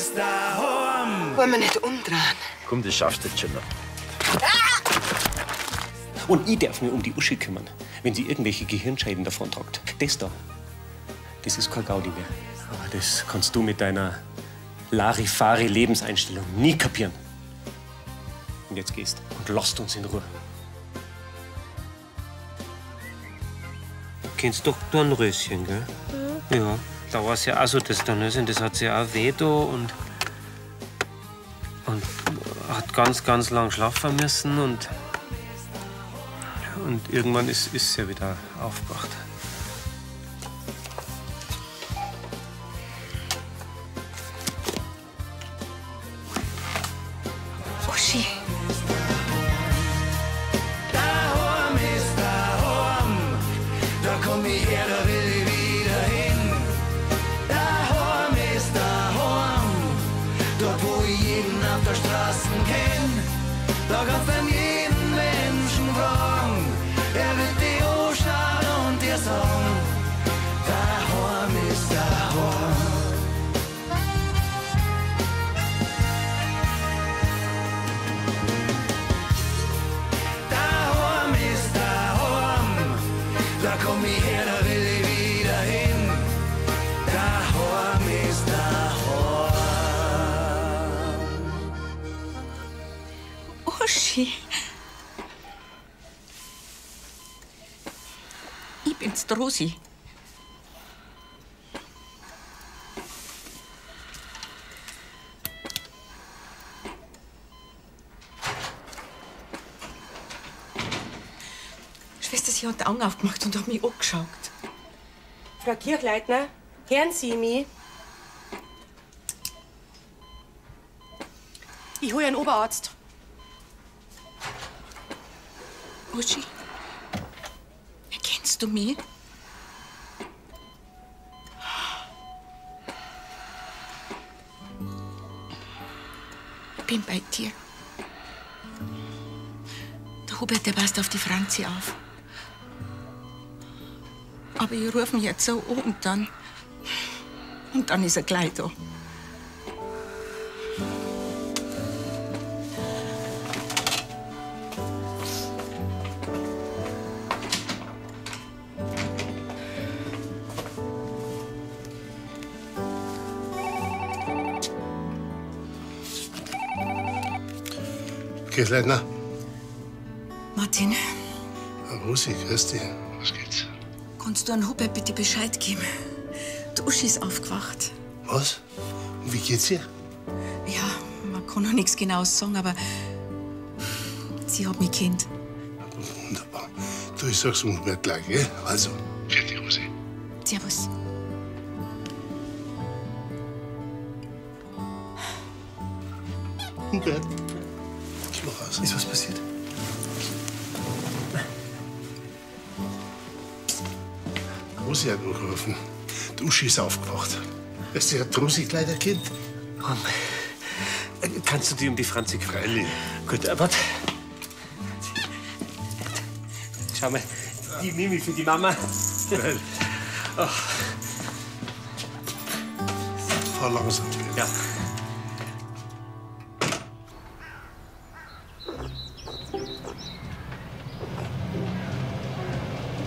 ist daheim. Wollen wir nicht umdrehen? Komm, das schaffst du jetzt schon noch. Und ich darf mich um die Uschi kümmern, wenn sie irgendwelche Gehirnschäden davontragt. Das da, das ist kein Gaudi mehr. Aber das kannst du mit deiner Larifari-Lebenseinstellung nie kapieren. Und jetzt gehst und lasst uns in Ruhe. Du kennst doch Dornröschen, gell? Mhm. Ja. Da war es ja auch so, das Dornröschen, das hat sich auch weh da und hat ganz, ganz lang schlafen müssen und irgendwann ist sie ja wieder aufgewacht. Uschi. Daheim ist daheim, da komm ich her, da will ich wieder hin. Daheim ist daheim, dort wo ich jeden auf der Straße kenn. Da kannst du jeden Menschen fragen, er wird dich anschauen und dir sagen, daheim ist daheim. Daheim ist daheim, da komm ich her, da will ich wieder hin. Daheim ist daheim. Uschi. Ich bin's, die Rosi. Schwester, sie hat die Augen aufgemacht und hat mich angeschaut. Frau Kirchleitner, hören Sie mich? Ich hole einen Oberarzt. Uschi, erkennst du mich? Ich bin bei dir. Der Hubert, der passt auf die Franzi auf. Aber ich rufe ihn jetzt so an und dann. Und dann ist er gleich da. Kirchleitner. Martin. Rosi, grüß dich. Was geht's? Kannst du an Hubert bitte Bescheid geben? Die Uschi ist aufgewacht. Was? Und wie geht's ihr? Ja, man kann noch nichts Genaues sagen, aber sie hat mich kennt. Wunderbar. Du, ich sag's dem Hubert gleich, gell? Also, fertig, Rosi. Servus. Hubert, geh mal raus. Ist was passiert? Rosi hat angerufen. Die Uschi ist aufgewacht. Weißt du, hat Rosi gleich erkannt. Komm. Kannst du dich um die Franzi kümmern? Freilich. Gut, warte. Schau mal, die Mimi für die Mama. Oh. Fahr langsam. Ja.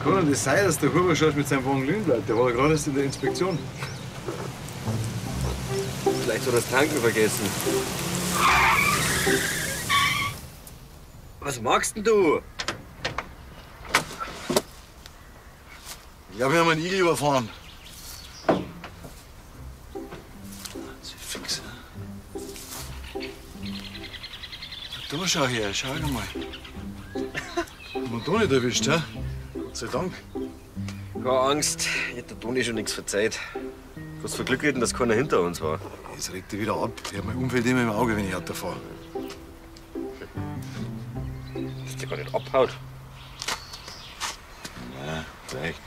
Kann denn das sein, dass der Huber schon mit seinem Wagen liegen bleibt? Der war ja gerade erst in der Inspektion. Vielleicht hat er das Tanken vergessen. Was magst denn du? Ja, wir haben einen Igel überfahren. Fix. Da schau her, schau mal. Haben wir da nicht erwischt, hä? Gott sei Dank. Keine Angst, ich hätte der Toni schon nichts verzeiht. Kannst von Glück reden, dass keiner hinter uns war. Jetzt regt dich wieder ab. Ich hab mein Umfeld immer im Auge, wenn ich Auto fahre. Dass der gar nicht abhaut. Ja, vielleicht.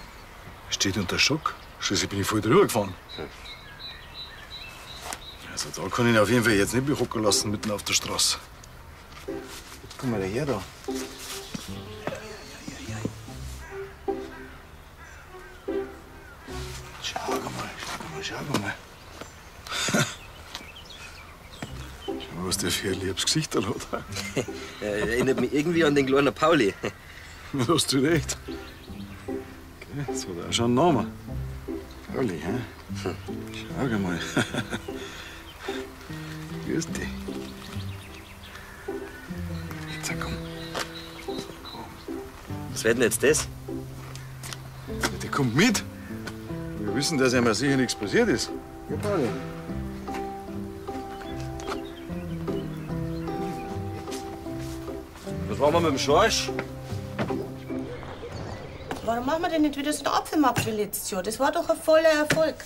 Steht unter Schock. Schließlich bin ich voll drüber gefahren. Also da kann ich ihn auf jeden Fall jetzt nicht mehr hocken lassen, mitten auf der Straße. Komm mal her da. Schau mal, schau mal, schau mal. Was der für ein liebes Gesicht hat. Erinnert mich irgendwie an den kleinen Pauli. Da hast du recht. Okay, jetzt hat er auch schon einen Namen. Pauli, hä? Schau mal. Grüß dich. Jetzt komm. Was wird denn jetzt das? Ja, der kommt mit. Wir wissen, dass ihm ja sicher nichts passiert ist. Ja, Pauli. Was machen wir mit dem Schorsch? Warum machen wir denn nicht wieder so einen Apfelmarkt wie letztes Jahr? Das war doch ein voller Erfolg.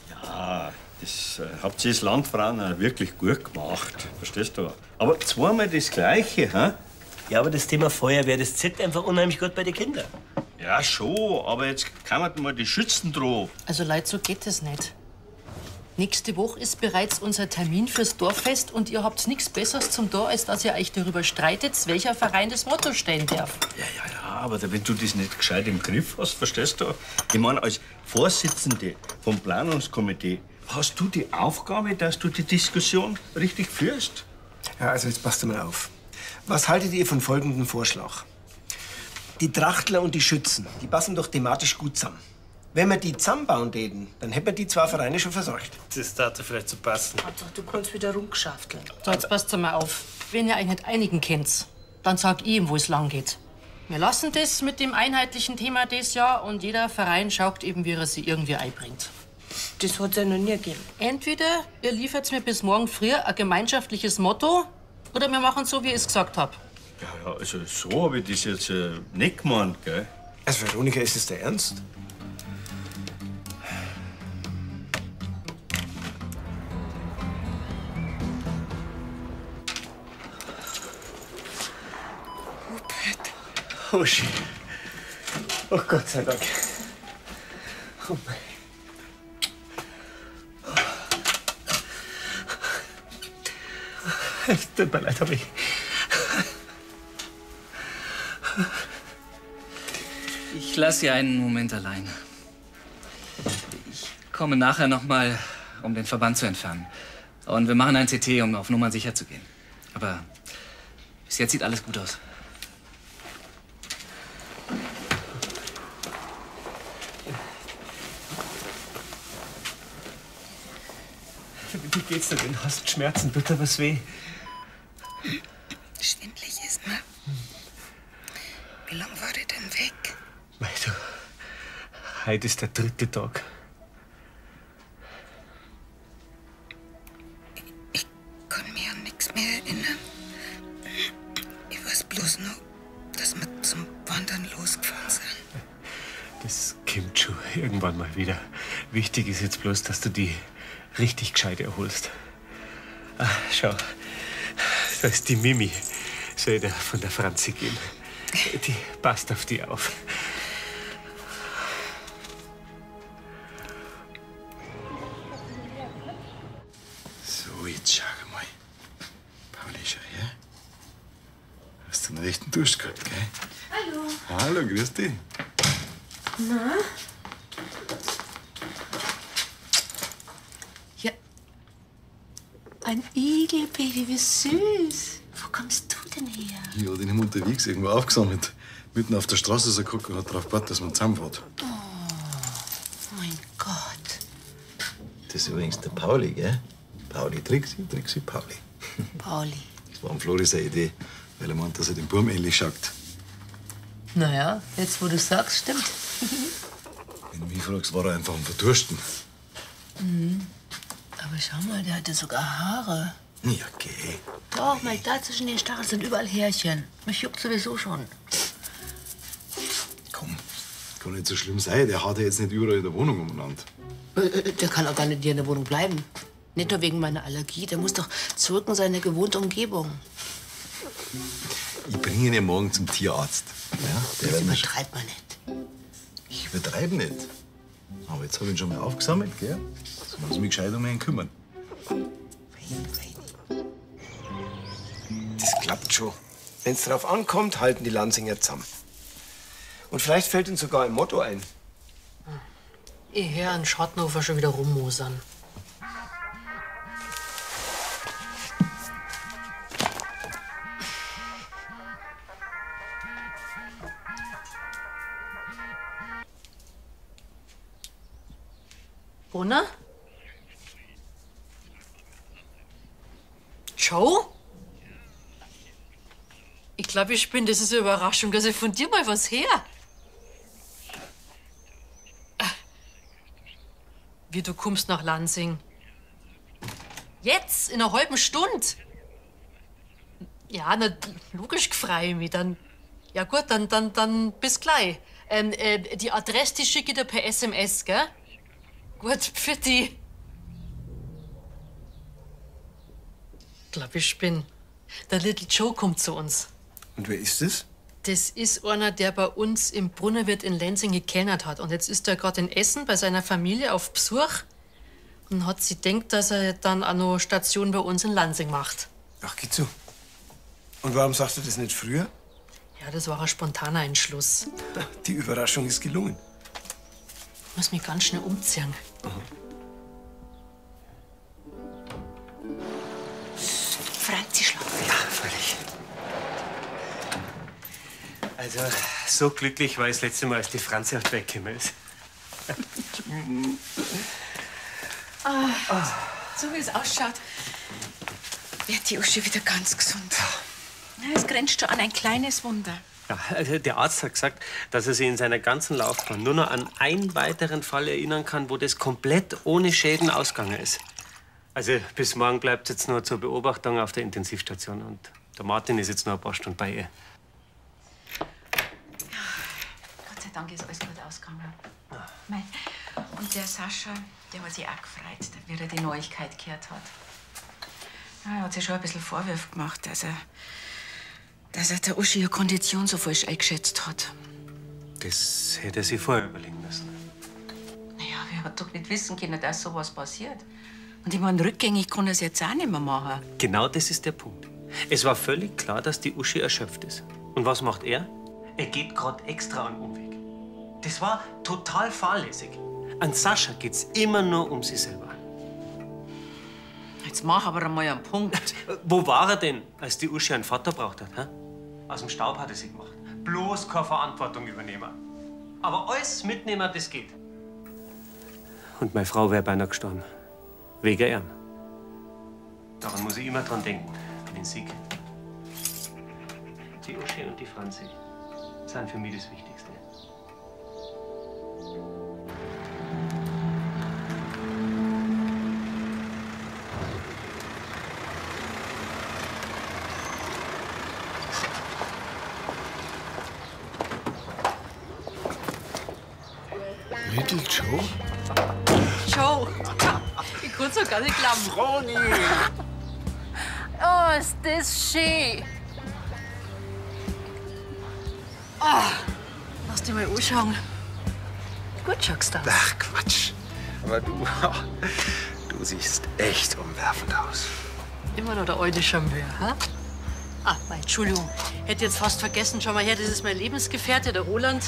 Ja, das habt ihr das Landfrauen auch wirklich gut gemacht. Verstehst du? Aber zweimal das Gleiche, hä? Ja, aber das Thema Feuerwehr, das zieht einfach unheimlich gut bei den Kindern. Ja, schon, aber jetzt kamen mal die Schützen drauf. Also Leute, so geht das nicht. Nächste Woche ist bereits unser Termin fürs Dorffest und ihr habt nichts Besseres zum Tor, als dass ihr euch darüber streitet, welcher Verein das Motto stellen darf. Ja, aber wenn du das nicht gescheit im Griff hast, verstehst du? Ich meine, als Vorsitzende vom Planungskomitee hast du die Aufgabe, dass du die Diskussion richtig führst. Ja, also jetzt passt mal auf. Was haltet ihr von folgendem Vorschlag? Die Trachtler und die Schützen, die passen doch thematisch gut zusammen. Wenn wir die zusammenbauen täten, dann hätten wir die zwei Vereine schon versorgt. Das darf vielleicht so passen. Hauptsache, du kannst wieder rumgeschafteln. So, jetzt passt mal auf. Wenn ihr euch nicht einigen könnt, dann sag ich ihm, wo es lang geht. Wir lassen das mit dem einheitlichen Thema dieses Jahr und jeder Verein schaut eben, wie er sie irgendwie einbringt. Das hat's ja noch nie gegeben. Entweder ihr liefert mir bis morgen früh ein gemeinschaftliches Motto oder wir machen so, wie ich es gesagt hab. Ja, ja, also so habe ich das jetzt nicht gemeint, gell? Also Veronika, ist das der Ernst? Uschi. Oh Gott sei Dank. Oh mein. Es tut mir leid, aber ich. Ich lasse Sie einen Moment allein. Ich komme nachher noch mal, um den Verband zu entfernen. Und wir machen ein CT, um auf Nummer sicher zu gehen. Aber bis jetzt sieht alles gut aus. Wie geht's dir denn? Hast du Schmerzen? Tut dir was weh? Schwindlig ist mir. Wie lange war ich denn weg? Mei, du, heute ist der dritte Tag. Ich kann mich an nichts mehr erinnern. Ich weiß bloß noch, dass wir zum Wandern losgefahren sind. Das kommt schon irgendwann mal wieder. Wichtig ist jetzt bloß, dass du die richtig gescheit erholst. Ah, schau, da ist die Mimi. Soll ich dir von der Franzi geben? Die passt auf die auf. So, jetzt schau mal. Pauli, schau her. Hast du einen rechten Durst gehabt, gell? Hallo. Hallo, grüß dich. Na? Ja. Ein Igelbaby, wie süß. Wo kommst du denn her? Ich hab den immer unterwegs irgendwo aufgesammelt. Mitten auf der Straße ist er geguckt und hat darauf gewartet, dass man zusammenfährt. Oh, mein Gott. Das ist übrigens der Pauli, gell? Pauli Trixi, Trixi Pauli. Pauli. Das war am Flori seine Idee, weil er meint, dass er dem Burm ähnlich schaut. Naja, jetzt wo du sagst, stimmt. Wenn du mich fragst, war er einfach am Verdursten. Mhm. Aber schau mal, der hatte sogar Haare. Ja, geh. Doch, mal da zwischen den Stacheln sind überall Härchen. Mich juckt sowieso schon. Kann nicht so schlimm sein, der hat ja jetzt nicht überall in der Wohnung umeinander. Der kann auch gar nicht hier in der Wohnung bleiben. Nicht nur wegen meiner Allergie, der muss doch zurück in seine gewohnte Umgebung. Ich bringe ihn ja morgen zum Tierarzt. Ja, der Das wird mir schon- übertreibt man nicht. Ich übertreibe nicht. Aber jetzt habe ich ihn schon mal aufgesammelt, gell? Jetzt muss ich mich gescheit um ihn kümmern. Das klappt schon. Wenn's drauf ankommt, halten die Lansinger zusammen. Und vielleicht fällt uns sogar ein Motto ein. Ich hör einen Schattenhofer schon wieder rummosern. Joe? Ich glaube, ich bin. Das ist eine Überraschung, dass ich von dir mal was her. Wie, du kommst nach Lansing? Jetzt, in einer halben Stunde? Ja, na, logisch freu ich mich. Dann, ja gut, dann bis gleich. Die Adresse, die schicke ich dir per SMS, gell? Gut, pfiat. Glaub, ich bin. Der Little Joe kommt zu uns. Und wer ist es? Das ist einer, der bei uns im Brunnerwirt in Lenzing gekellnert hat. Und jetzt ist er gerade in Essen bei seiner Familie auf Besuch und hat sie denkt, dass er dann auch noch Station bei uns in Lansing macht. Ach, geht so. Und warum sagst du das nicht früher? Ja, das war ein spontaner Entschluss. Die Überraschung ist gelungen. Ich muss mich ganz schnell umziehen. Franzi schlaft. Ja, freilich. Also, so glücklich war ich das letzte Mal, als die Franzi auf die Welt gekommen ist. Ah, so wie es ausschaut, wird die Uschi wieder ganz gesund. Ja, es grenzt schon an ein kleines Wunder. Ja, also der Arzt hat gesagt, dass er sich in seiner ganzen Laufbahn nur noch an einen weiteren Fall erinnern kann, wo das komplett ohne Schäden ausgegangen ist. Also bis morgen bleibt es jetzt nur zur Beobachtung auf der Intensivstation. Und der Martin ist jetzt noch ein paar Stunden bei ihr. Gott sei Dank ist alles gut ausgegangen. Mei. Und der Sascha, der hat sich auch gefreut, wie er die Neuigkeit gehört hat. Ja, er hat sich schon ein bisschen Vorwürfe gemacht, dass er der Uschi ihre Kondition so falsch eingeschätzt hat. Das hätte er sich vorher überlegen müssen. Naja, wer hat doch nicht wissen können, dass sowas passiert. Und ich meine, rückgängig kann er es jetzt auch nicht mehr machen. Genau das ist der Punkt. Es war völlig klar, dass die Uschi erschöpft ist. Und was macht er? Er geht gerade extra einen Umweg. Das war total fahrlässig. An Sascha geht's immer nur um sich selber. Jetzt mach aber einmal einen Punkt. Wo war er denn, als die Uschi einen Vater braucht hat? Hä? Aus dem Staub hat er sie gemacht. Bloß keine Verantwortung übernehmen. Aber alles mitnehmen, das geht. Und meine Frau wäre beinahe gestorben. Wegen ihm. Daran muss ich immer dran denken, an den Sieg. Die Uschi und die Franzi sind für mich das Wichtigste. Little Joe? Joe! Ich kann's doch gar nicht glauben. Froni! Oh, ist das schön! Oh, lass dich mal anschauen. Gut schaust du aus. Ach, Quatsch. Aber du siehst echt umwerfend aus. Immer noch der alte Charmeur, hä? Ah, mei, Entschuldigung. Hätte jetzt fast vergessen. Schau mal her, das ist mein Lebensgefährte, der Roland.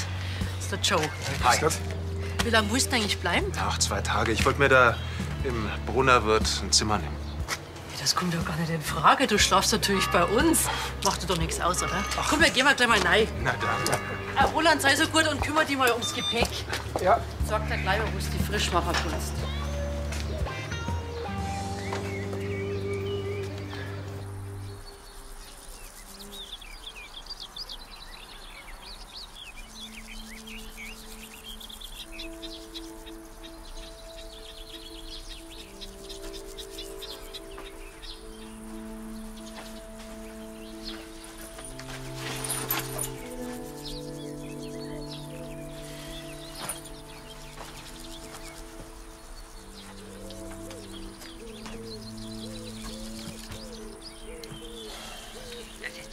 Das ist der Joe. Hi. Grüß Gott. Wie lange willst du eigentlich bleiben? Ach, 2 Tage. Ich wollte mir da im Brunnerwirt ein Zimmer nehmen. Ja, das kommt doch gar nicht in Frage. Du schlafst natürlich bei uns. Macht dir doch nichts aus, oder? Ach. Komm, wir gehen mal gleich mal rein. Na dann. Ah, Roland, sei so gut und kümmere dich mal ums Gepäck. Ja. Sag dir gleich mal, wo du die Frischmacher kannst.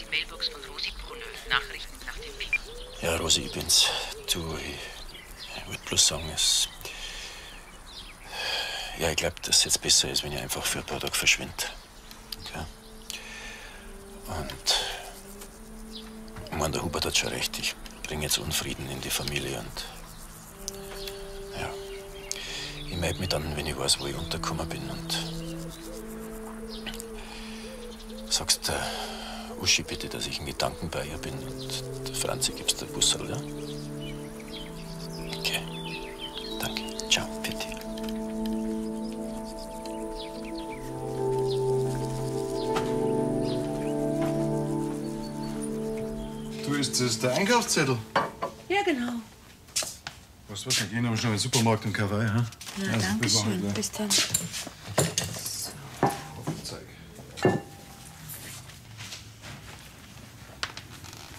Mailbox von Rosi Brunner. Nachrichten nach dem Piep. Ja, Rosi, ich bin's. Du, ich wollte bloß sagen, es. Ja, ich glaub, dass es jetzt besser ist, wenn ich einfach für ein paar Tage verschwinde. Okay? Und. Ich mein, der Hubert hat schon recht. Ich bringe jetzt Unfrieden in die Familie und. Ja. Ich melde mich dann, wenn ich weiß, wo ich untergekommen bin und. Sagst der Uschi bitte, dass ich in Gedanken bei ihr bin und der Franzi gibst der Busserl, ja? Okay. Danke. Ciao, bitte. ist das der Einkaufszettel? Ja, genau. Weißt du was, wir gehen aber schnell in den Supermarkt und Kaffee, hä? Na, Also, danke bis nachher schön. gleich. Bis dann.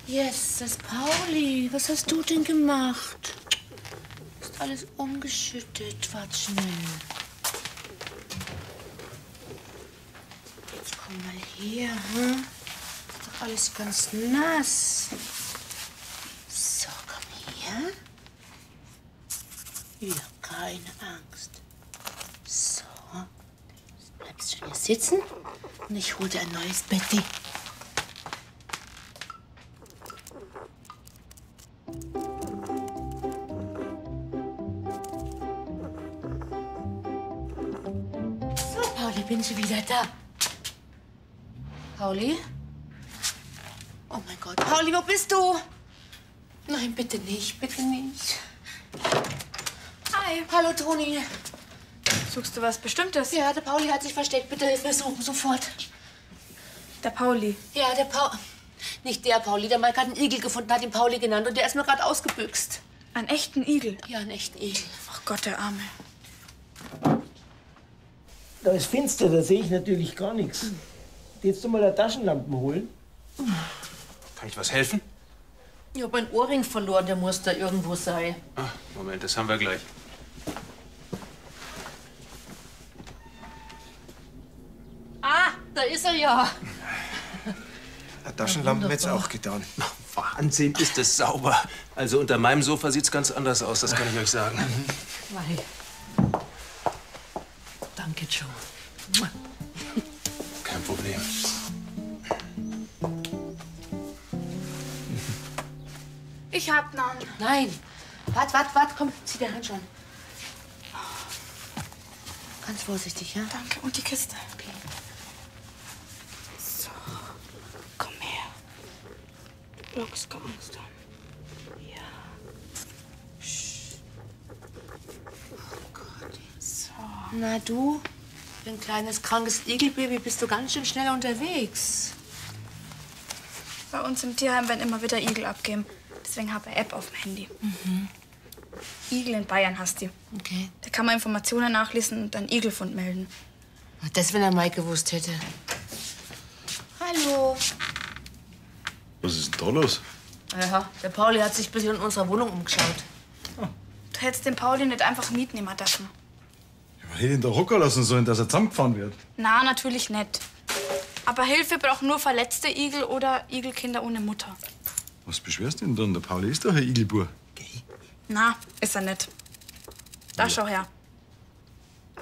Jesus, Pauli, was hast du denn gemacht? Ist alles umgeschüttet. Wart schnell. Jetzt komm mal her, hm? Ist doch alles ganz nass. So, komm her. Ja, keine Angst. So, jetzt bleibst du hier sitzen und ich hole dir ein neues Betti. So, Pauli, bin schon wieder da. Pauli? Oh mein Gott, Pauli, wo bist du? Nein, bitte nicht, bitte nicht. Hi. Hallo, Toni. Suchst du was Bestimmtes? Ja, der Pauli hat sich versteckt. Bitte hilf mir suchen, sofort. Der Pauli? Ja, der Pauli. Nicht der Pauli, der Mike hat einen Igel gefunden, hat ihn Pauli genannt und der ist mir gerade ausgebüxt. Einen echten Igel? Ja, einen echten Igel. Ach Gott, der Arme. Da ist finster, da sehe ich natürlich gar nichts. Jetzt du mal eine Taschenlampe holen? Kann ich was helfen? Ich hab meinen Ohrring verloren, der muss da irgendwo sein. Ah, Moment, das haben wir gleich. Ah, da ist er ja. Eine Taschenlampe hätt's auch getan. Wahnsinn, ist das sauber. Also unter meinem Sofa sieht's ganz anders aus, das kann ich euch sagen. Mei. Danke, Joe. Kein Problem. Ich hab noch. Nein. Wart, wart, wart, komm, zieh dir Handschuhe an. Ganz vorsichtig, ja? Danke. Und die Kiste. Okay. So. Komm her. Du brauchst keine Angst haben. Ja. Oh Gott. So. Na du, für ein kleines krankes Igelbaby bist du ganz schön schnell unterwegs. Bei uns im Tierheim werden immer wieder Igel abgeben. Deswegen habe ich eine App auf dem Handy. Igel in Bayern hast die. Okay. Da kann man Informationen nachlesen und dann Igelfund melden. Das, wenn der Mike gewusst hätte. Hallo. Was ist denn da los? Ja, der Pauli hat sich ein bisschen in unserer Wohnung umgeschaut. Du hättest den Pauli nicht einfach mitnehmen dürfen. Man hätte ihn da hocken lassen sollen, dass er zusammengefahren wird. Na, natürlich nicht. Aber Hilfe brauchen nur verletzte Igel oder Igelkinder ohne Mutter. Was beschwerst du denn dann? Der Pauli ist doch ein Igelbur. Na, ist er nicht. Da schau her.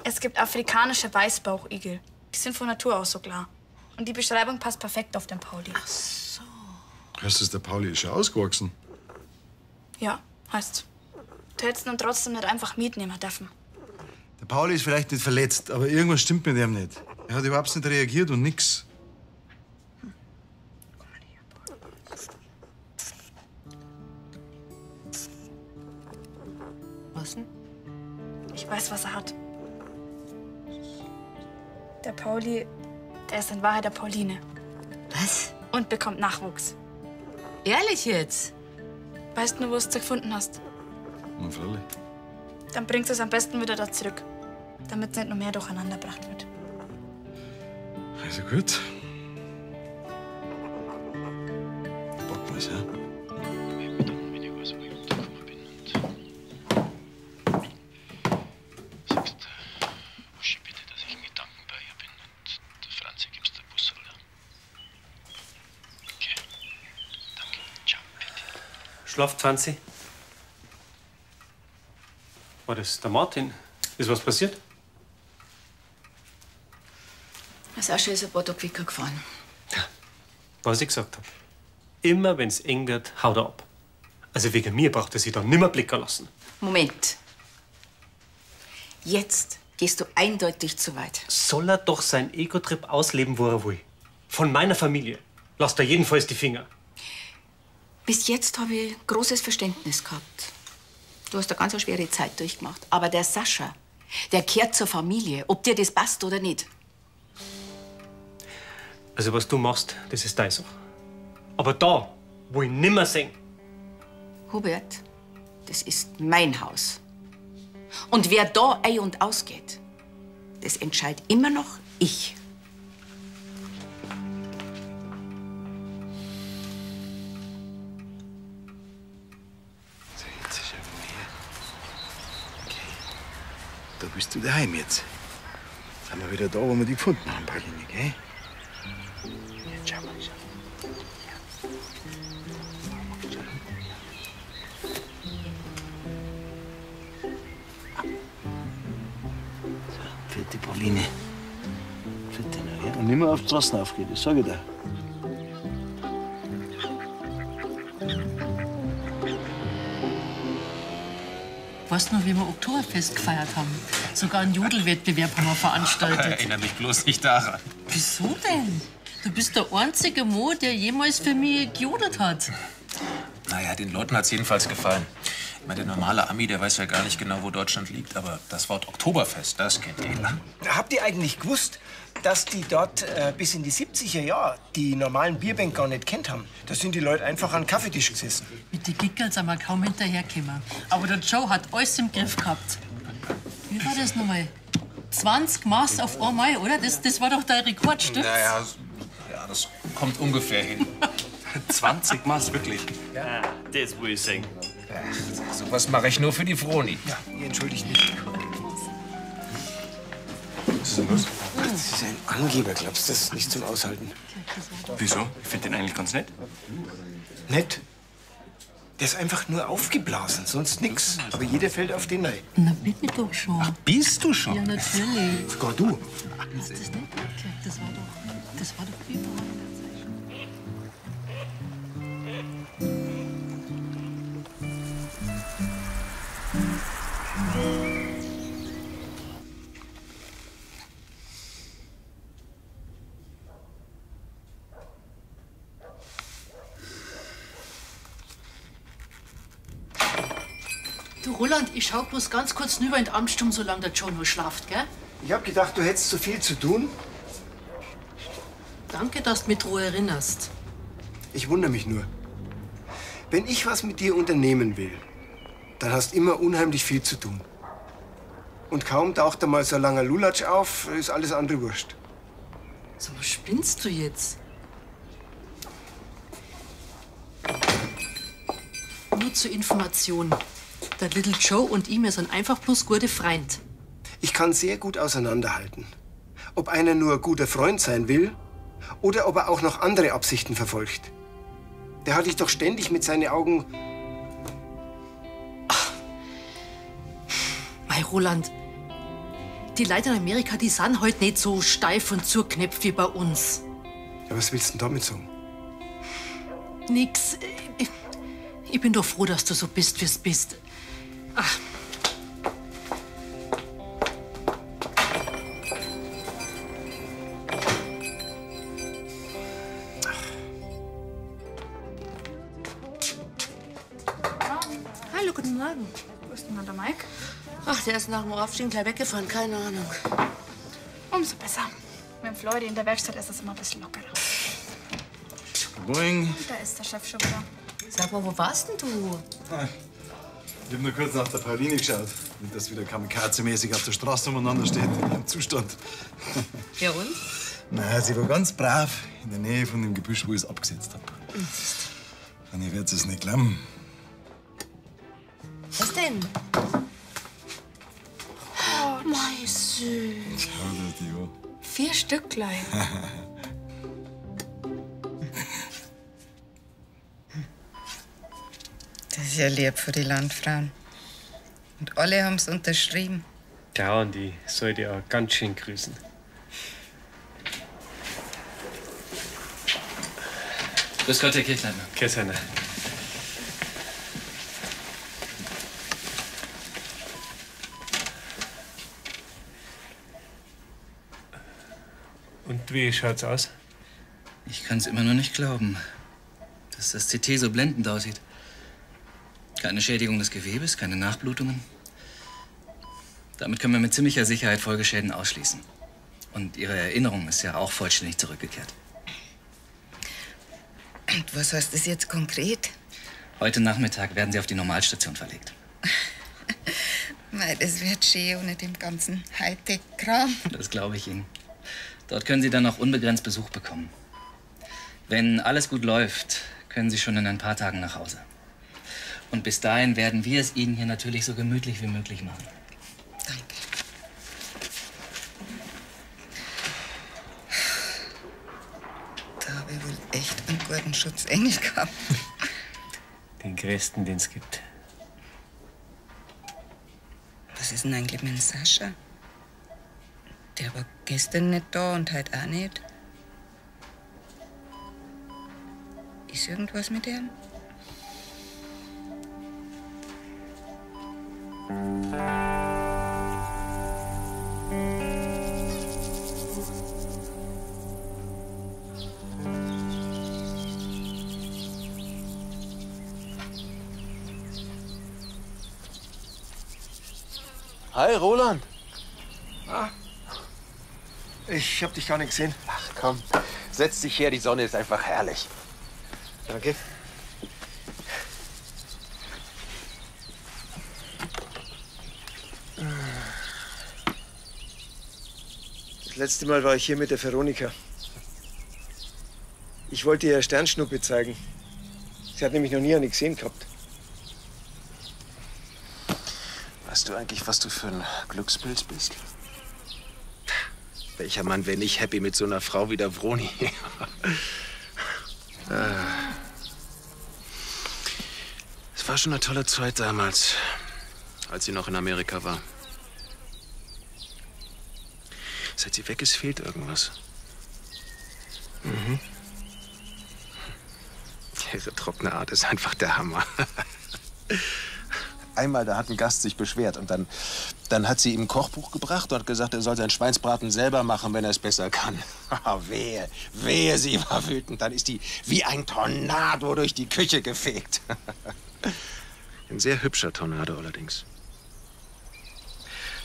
Es gibt afrikanische Weißbauchigel. Die sind von Natur aus so klar. Und die Beschreibung passt perfekt auf den Pauli. Ach so. Heißt das, der Pauli ist schon ausgewachsen? Ja, heißt. Du hättest ihn trotzdem nicht einfach mitnehmen dürfen. Der Pauli ist vielleicht nicht verletzt, aber irgendwas stimmt mit ihm nicht. Er hat überhaupt nicht reagiert und nix. Was denn? Ich weiß, was er hat. Der Pauli, der ist in Wahrheit der Pauline. Was? Und bekommt Nachwuchs. Ehrlich jetzt? Weißt du, wo du es gefunden hast? Na, freilich. Dann bringst du es am besten wieder da zurück. Damit es nicht noch mehr durcheinander gebracht wird. Also gut. Packen wir's, ja? Uschi, bitte, dass ich in Gedanken bei ihr bin und der Franzi gibst der Bus, oder? Okay. Danke. Ciao. Schlaft, Franzi. War das der Martin? Ist was passiert? Der Sascha ist ein paar Tage quicker gefahren. Was ich gesagt hab. Immer wenn's eng wird, haut er ab. Also wegen mir braucht er sich da nimmer blicken lassen. Moment. Jetzt gehst du eindeutig zu weit. Soll er doch seinen Ego-Trip ausleben, wo er will. Von meiner Familie. Lasst er jedenfalls die Finger. Bis jetzt habe ich großes Verständnis gehabt. Du hast eine ganz schwere Zeit durchgemacht. Aber der Sascha, der kehrt zur Familie, ob dir das passt oder nicht. Also was du machst, das ist deine Sache. Aber da Wo ich nimmer sehen. Hubert, das ist mein Haus. Und wer da ein- und ausgeht, das entscheidet immer noch ich. So, jetzt schau mal her. Okay. Da bist du daheim jetzt. Sind wir wieder da, wo wir dich gefunden haben, Pauline, gell? Jetzt schau mal, schau. Vierte Pauline. Vierte noch, ja? Und nimmer auf die Straßen aufgehen, das sag ich dir. Weißt du noch, wie wir Oktoberfest gefeiert haben? Sogar einen Jodelwettbewerb haben wir veranstaltet. Erinnere mich bloß nicht daran. Wieso denn? Du bist der einzige Mo, der jemals für mich gejodelt hat. Naja, den Leuten hat's jedenfalls gefallen. Ich meine, der normale Ami, der weiß ja gar nicht genau, wo Deutschland liegt, aber das Wort Oktoberfest, das kennt jeder. Habt ihr eigentlich gewusst, dass die dort bis in die 70er Jahre die normalen Bierbänke gar nicht kennt haben? Da sind die Leute einfach an den Kaffeetisch gesessen. Mit den Gickeln sind wir kaum hinterhergekommen. Aber der Joe hat alles im Griff gehabt. Wie war das nochmal? 20 Maß auf einmal, oder? Das war doch dein Rekord, stimmt's? Naja, ja, das kommt ungefähr hin. 20 Maß, wirklich? Ja, das will ich sehen. Sowas mache ich nur für die Vroni. Ja, ihr entschuldigt mich. Was ist denn los? Das ist ein Angeber, glaubst du, das ist nicht zum Aushalten. Wieso? Ich finde den eigentlich ganz nett. Nett? Der ist einfach nur aufgeblasen, sonst nix. Aber jeder fällt auf den rein. Na, bin ich doch schon. Ach, bist du schon? Ja, natürlich. Sogar du. Hast du das nicht mitgekriegt? Das war doch überall. Du, Roland, ich schau bloß ganz kurz rüber in die Amtsstube, solange der Joe noch schlaft, gell? Ich hab gedacht, du hättest zu viel zu tun. Danke, dass du mich dran erinnerst. Ich wundere mich nur. Wenn ich was mit dir unternehmen will, dann hast immer unheimlich viel zu tun. Und kaum taucht da mal so ein langer Lulatsch auf, ist alles andere wurscht. Sag mal, spinnst du jetzt? Nur zur Information. Der Little Joe und ich, wir sind einfach bloß gute Freund. Ich kann sehr gut auseinanderhalten, ob einer nur guter Freund sein will oder ob er auch noch andere Absichten verfolgt. Der hat dich doch ständig mit seinen Augen. Mei, Roland, die Leute in Amerika, die sind heute nicht so steif und zurknäpft wie bei uns. Ja, was willst du denn damit sagen? Nix. Ich bin doch froh, dass du so bist, wie du bist. Ach. Hallo, guten Morgen. Wo ist denn der Mike? Ach, der ist nach dem Aufstehen gleich weggefahren, keine Ahnung. Umso besser. Mit dem Flori in der Werkstatt ist es immer ein bisschen lockerer. Morgen. Da ist der Chef schon wieder. Sag mal, wo warst denn du? Ich hab nur kurz nach der Pauline geschaut. Nicht, dass wieder kamikaze-mäßig auf der Straße umeinander steht, in ihrem Zustand. Ja und? Na, sie war ganz brav in der Nähe von dem Gebüsch, wo ich es abgesetzt hab. Und ich werde es nicht glauben. Was denn? Oh, mei, süß. Schau dir die an. 4 Stück gleich. Das ist ja lieb für die Landfrauen. Und alle haben's unterschrieben. Ja, und die sollte ja ganz schön grüßen. Grüß Gott, Herr Kirchleitner. Grüß Heiner. Und wie schaut's aus? Ich kann's immer noch nicht glauben, dass das CT so blendend aussieht. Keine Schädigung des Gewebes, keine Nachblutungen. Damit können wir mit ziemlicher Sicherheit Folgeschäden ausschließen. Und Ihre Erinnerung ist ja auch vollständig zurückgekehrt. Und was heißt das jetzt konkret? Heute Nachmittag werden Sie auf die Normalstation verlegt. Mei, das wird schön ohne dem ganzen Hightech-Kram. Das glaube ich Ihnen. Dort können Sie dann auch unbegrenzt Besuch bekommen. Wenn alles gut läuft, können Sie schon in ein paar Tagen nach Hause. Und bis dahin werden wir es Ihnen hier natürlich so gemütlich wie möglich machen. Da habe ich wohl echt einen guten Schutzengel gehabt. Den größten, den es gibt. Was ist denn eigentlich mit dem Sascha? Der war gestern nicht da und heute auch nicht. Ist irgendwas mit ihm? Hi, Roland. Ah, ich hab dich gar nicht gesehen. Ach komm, setz dich her, die Sonne ist einfach herrlich. Danke. Das letzte Mal war ich hier mit der Veronika. Ich wollte ihr Sternschnuppe zeigen. Sie hat nämlich noch nie eine gesehen gehabt. Weißt du eigentlich, was du für ein Glückspilz bist? Welcher Mann wäre nicht happy mit so einer Frau wie der Vroni? Ah. Es war schon eine tolle Zeit damals, als sie noch in Amerika war. Seit sie weg ist, fehlt irgendwas. Mhm. Ihre trockene Art ist einfach der Hammer. Einmal, da hat ein Gast sich beschwert und dann hat sie ihm ein Kochbuch gebracht und hat gesagt, er soll seinen Schweinsbraten selber machen, wenn er es besser kann. Wehe, wehe, sie war wütend. Dann ist die wie ein Tornado durch die Küche gefegt. Ein sehr hübscher Tornado allerdings.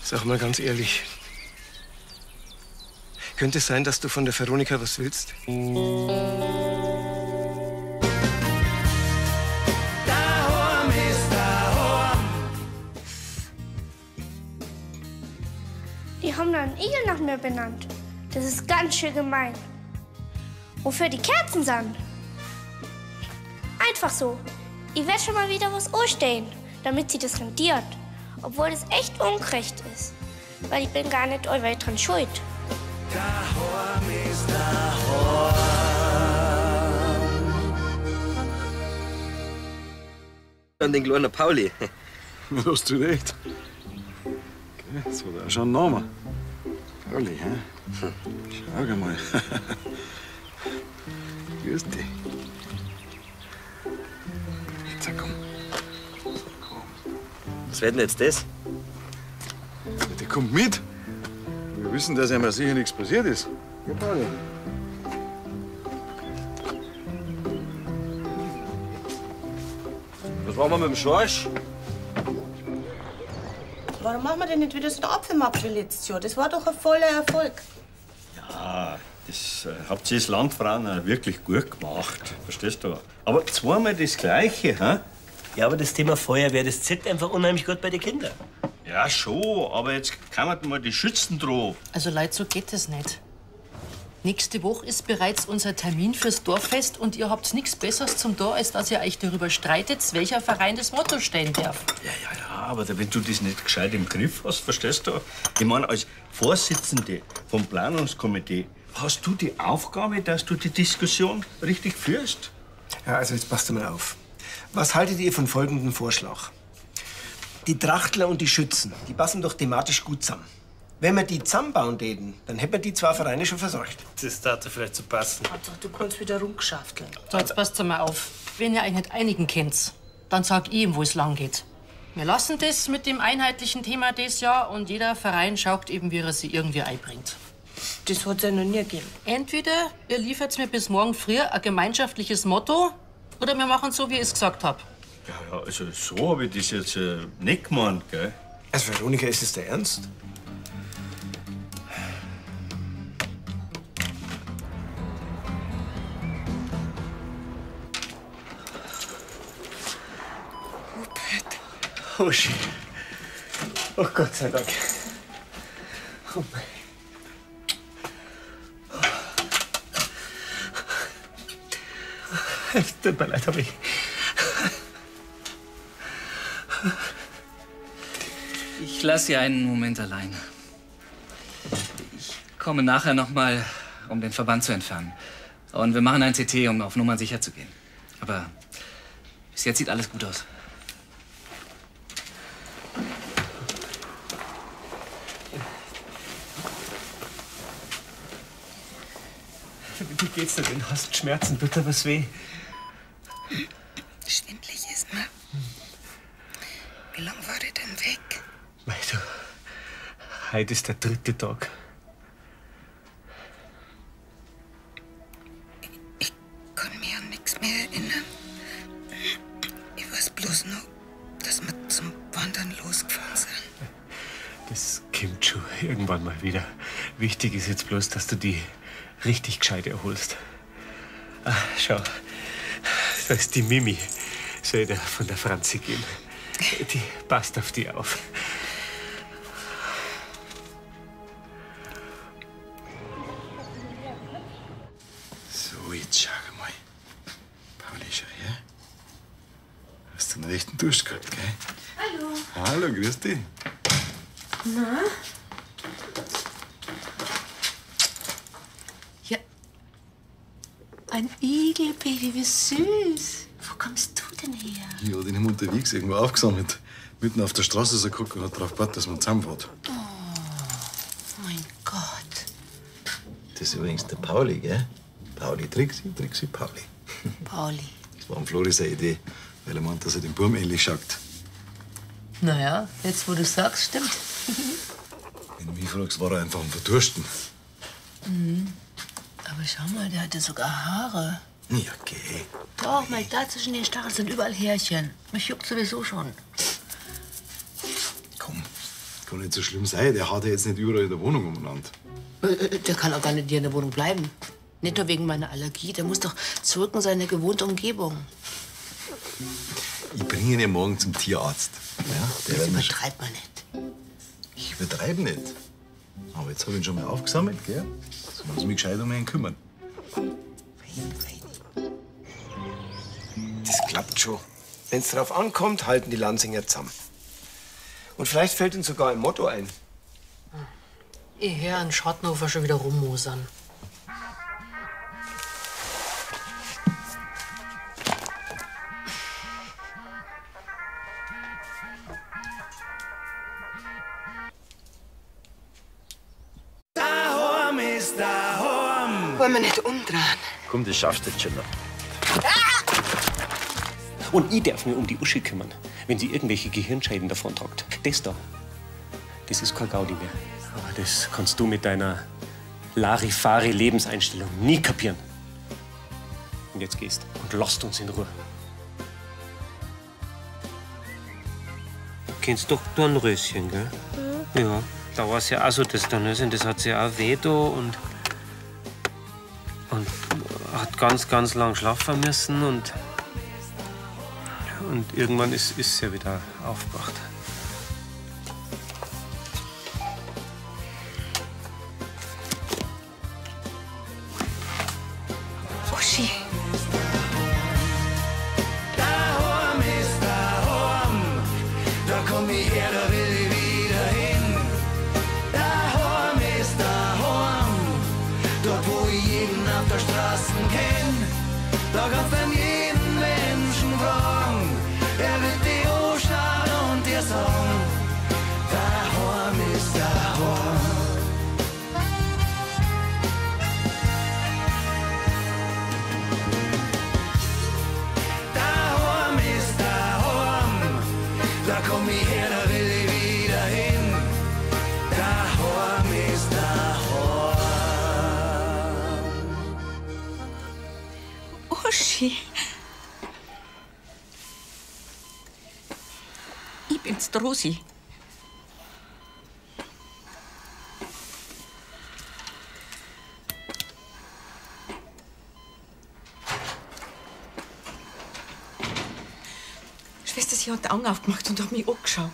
Sag mal ganz ehrlich. Könnte es sein, dass du von der Veronika was willst? Daheim ist daheim. Die haben da einen Igel nach mir benannt. Das ist ganz schön gemein. Wofür die Kerzen sind? Einfach so. Ich werde schon mal wieder was anstellen, damit sie das rentiert. Obwohl das echt ungerecht ist. Weil ich bin gar nicht allweil dran schuld. Daheim ist daheim. An den kleinen Pauli. Hast du recht. Okay, das hat auch schon einen Namen. Pauli, hä? Schau mal. Grüß dich. Jetzt komm. Was wird denn jetzt das? Ja, der kommt mit. Wir wissen, dass ihm ja sicher nichts passiert ist. Ja, Pauli. Was machen wir mit dem Schorsch? Warum machen wir denn nicht wieder so einen Apfelmarkt wie letztes Jahr? Das war doch ein voller Erfolg. Ja, das habt ihr als Landfrauen auch wirklich gut gemacht. Verstehst du? Aber zweimal das Gleiche, hä? Ja, aber das Thema Feuerwehr, das zieht einfach unheimlich gut bei den Kindern. Ja, schon, aber jetzt kamen mal die Schützen drauf. Also Leute, so geht das nicht. Nächste Woche ist bereits unser Termin fürs Dorffest und ihr habt nichts Besseres zum Tor, als dass ihr euch darüber streitet, welcher Verein das Motto stellen darf. Ja, aber wenn du das nicht gescheit im Griff hast, verstehst du? Ich meine, als Vorsitzende vom Planungskomitee hast du die Aufgabe, dass du die Diskussion richtig führst. Ja, also jetzt passt mal auf. Was haltet ihr von folgendem Vorschlag? Die Trachtler und die Schützen, die passen doch thematisch gut zusammen. Wenn wir die zusammenbauen täten, dann hätten wir die zwei Vereine schon versorgt. Das darf vielleicht so passen. Also, du kannst wieder rumgeschafteln. So, jetzt passt mal auf. Wenn ihr euch nicht einigen könnt, dann sag ich ihm, wo es lang geht. Wir lassen das mit dem einheitlichen Thema dieses Jahr und jeder Verein schaut eben, wie er sie irgendwie einbringt. Das hat's ja noch nie gegeben. Entweder ihr liefert mir bis morgen früh ein gemeinschaftliches Motto oder wir machen so, wie ich es gesagt hab. Ja, ja, also so habe ich das jetzt nicht gemeint, gell? Also, Veronika, ist das der Ernst? Uschi. Oh Gott sei Dank. Oh mein. Es tut mir leid, aber ich. Ich lasse Sie einen Moment allein. Ich komme nachher noch mal, um den Verband zu entfernen. Und wir machen ein CT, um auf Nummer sicher zu gehen. Aber bis jetzt sieht alles gut aus. Wie geht's dir denn? Hast du Schmerzen? Tut dir was weh? Schwindlig ist mir. Wie lange war ich denn weg? Mei, du, heute ist der dritte Tag. Ich kann mich an nichts mehr erinnern. Ich weiß bloß noch, dass wir zum Wandern losgefahren sind. Das kommt schon irgendwann mal wieder. Wichtig ist jetzt bloß, dass du die richtig gescheit erholst. Ah, schau, da ist die Mimi. Soll ich dir von der Franzi geben? Die passt auf die auf. So, jetzt schau mal. Pauli, schau her. Hast du einen rechten Durst gehabt, gell? Hallo. Hallo, grüß dich. Na? Ja. Ein Igelbaby, wie süß. Wo kommst du denn her? Ich hab den immer unterwegs irgendwo aufgesammelt. Mitten auf der Straße ist er geguckt und hat darauf gewartet, dass man zusammenfährt. Oh, mein Gott. Das ist übrigens der Pauli, gell? Pauli Trixi, Trixi Pauli. Pauli. Das war am Flori seine Idee, weil er meint, dass er dem Burm ähnlich schaut. Naja, jetzt wo du sagst, stimmt. Wenn du mich fragst, war er einfach am Verdursten. Mhm. Aber schau mal, der hatte sogar Haare. Ja, okay. Doch, mal da zwischen den Stacheln sind überall Härchen. Mich juckt sowieso schon. Komm, kann nicht so schlimm sein. Der hat ja jetzt nicht überall in der Wohnung umeinander. Der kann auch gar nicht hier in der Wohnung bleiben. Nicht nur wegen meiner Allergie. Der muss doch zurück in seine gewohnte Umgebung. Ich bringe ihn ja morgen zum Tierarzt. Ja, der Das wird mir übertreibt man nicht. Ich übertreibe nicht. Aber jetzt habe ich ihn schon mal aufgesammelt, gell? Jetzt muss ich mich gescheit um ihn kümmern. Das klappt schon. Wenn's drauf ankommt, halten die Lansinger zusammen. Und vielleicht fällt uns sogar ein Motto ein. Ich hör einen Schattenhofer schon wieder rummosern. Daheim ist daheim. Wollen wir nicht umdrehen? Komm, das schaffst du jetzt schon noch. Und ich darf mich um die Uschi kümmern, wenn sie irgendwelche Gehirnschäden davontragt. Das da, das ist kein Gaudi mehr. Aber das kannst du mit deiner Larifari-Lebenseinstellung nie kapieren. Und jetzt gehst und lasst uns in Ruhe. Du kennst doch Dornröschen, gell? Mhm. Ja. Da war's ja auch so, das Dornröschen, das hat sich auch weh da und hat ganz, ganz lang schlafen müssen und irgendwann ist sie ja wieder aufgewacht. Uschi. Daheim ist daheim. Da komm ich her, da will ich wieder hin. Daheim ist daheim. Dort, wo ich jeden auf der Straße kenn. Da kannst du jeden Menschen fragen. Er wird dich anschauen und dir sagen: Daheim ist daheim. Daheim ist daheim, da komm ich her, da will ich wieder hin. Daheim ist daheim. Uschi. Ich bin's, die Rosi. Schwester, Sie hat die Augen aufgemacht und hat mich angeschaut.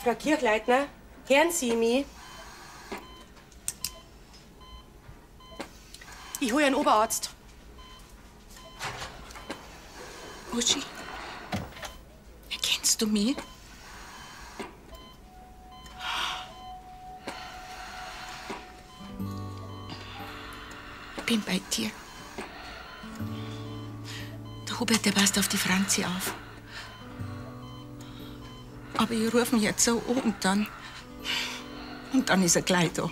Frau Kirchleitner, hören Sie mich? Ich hole einen Oberarzt. Uschi, erkennst du mich? Ich bin bei dir. Der Hubert, der passt auf die Franzi auf. Aber ich rufe ihn jetzt so an und dann ist er gleich da.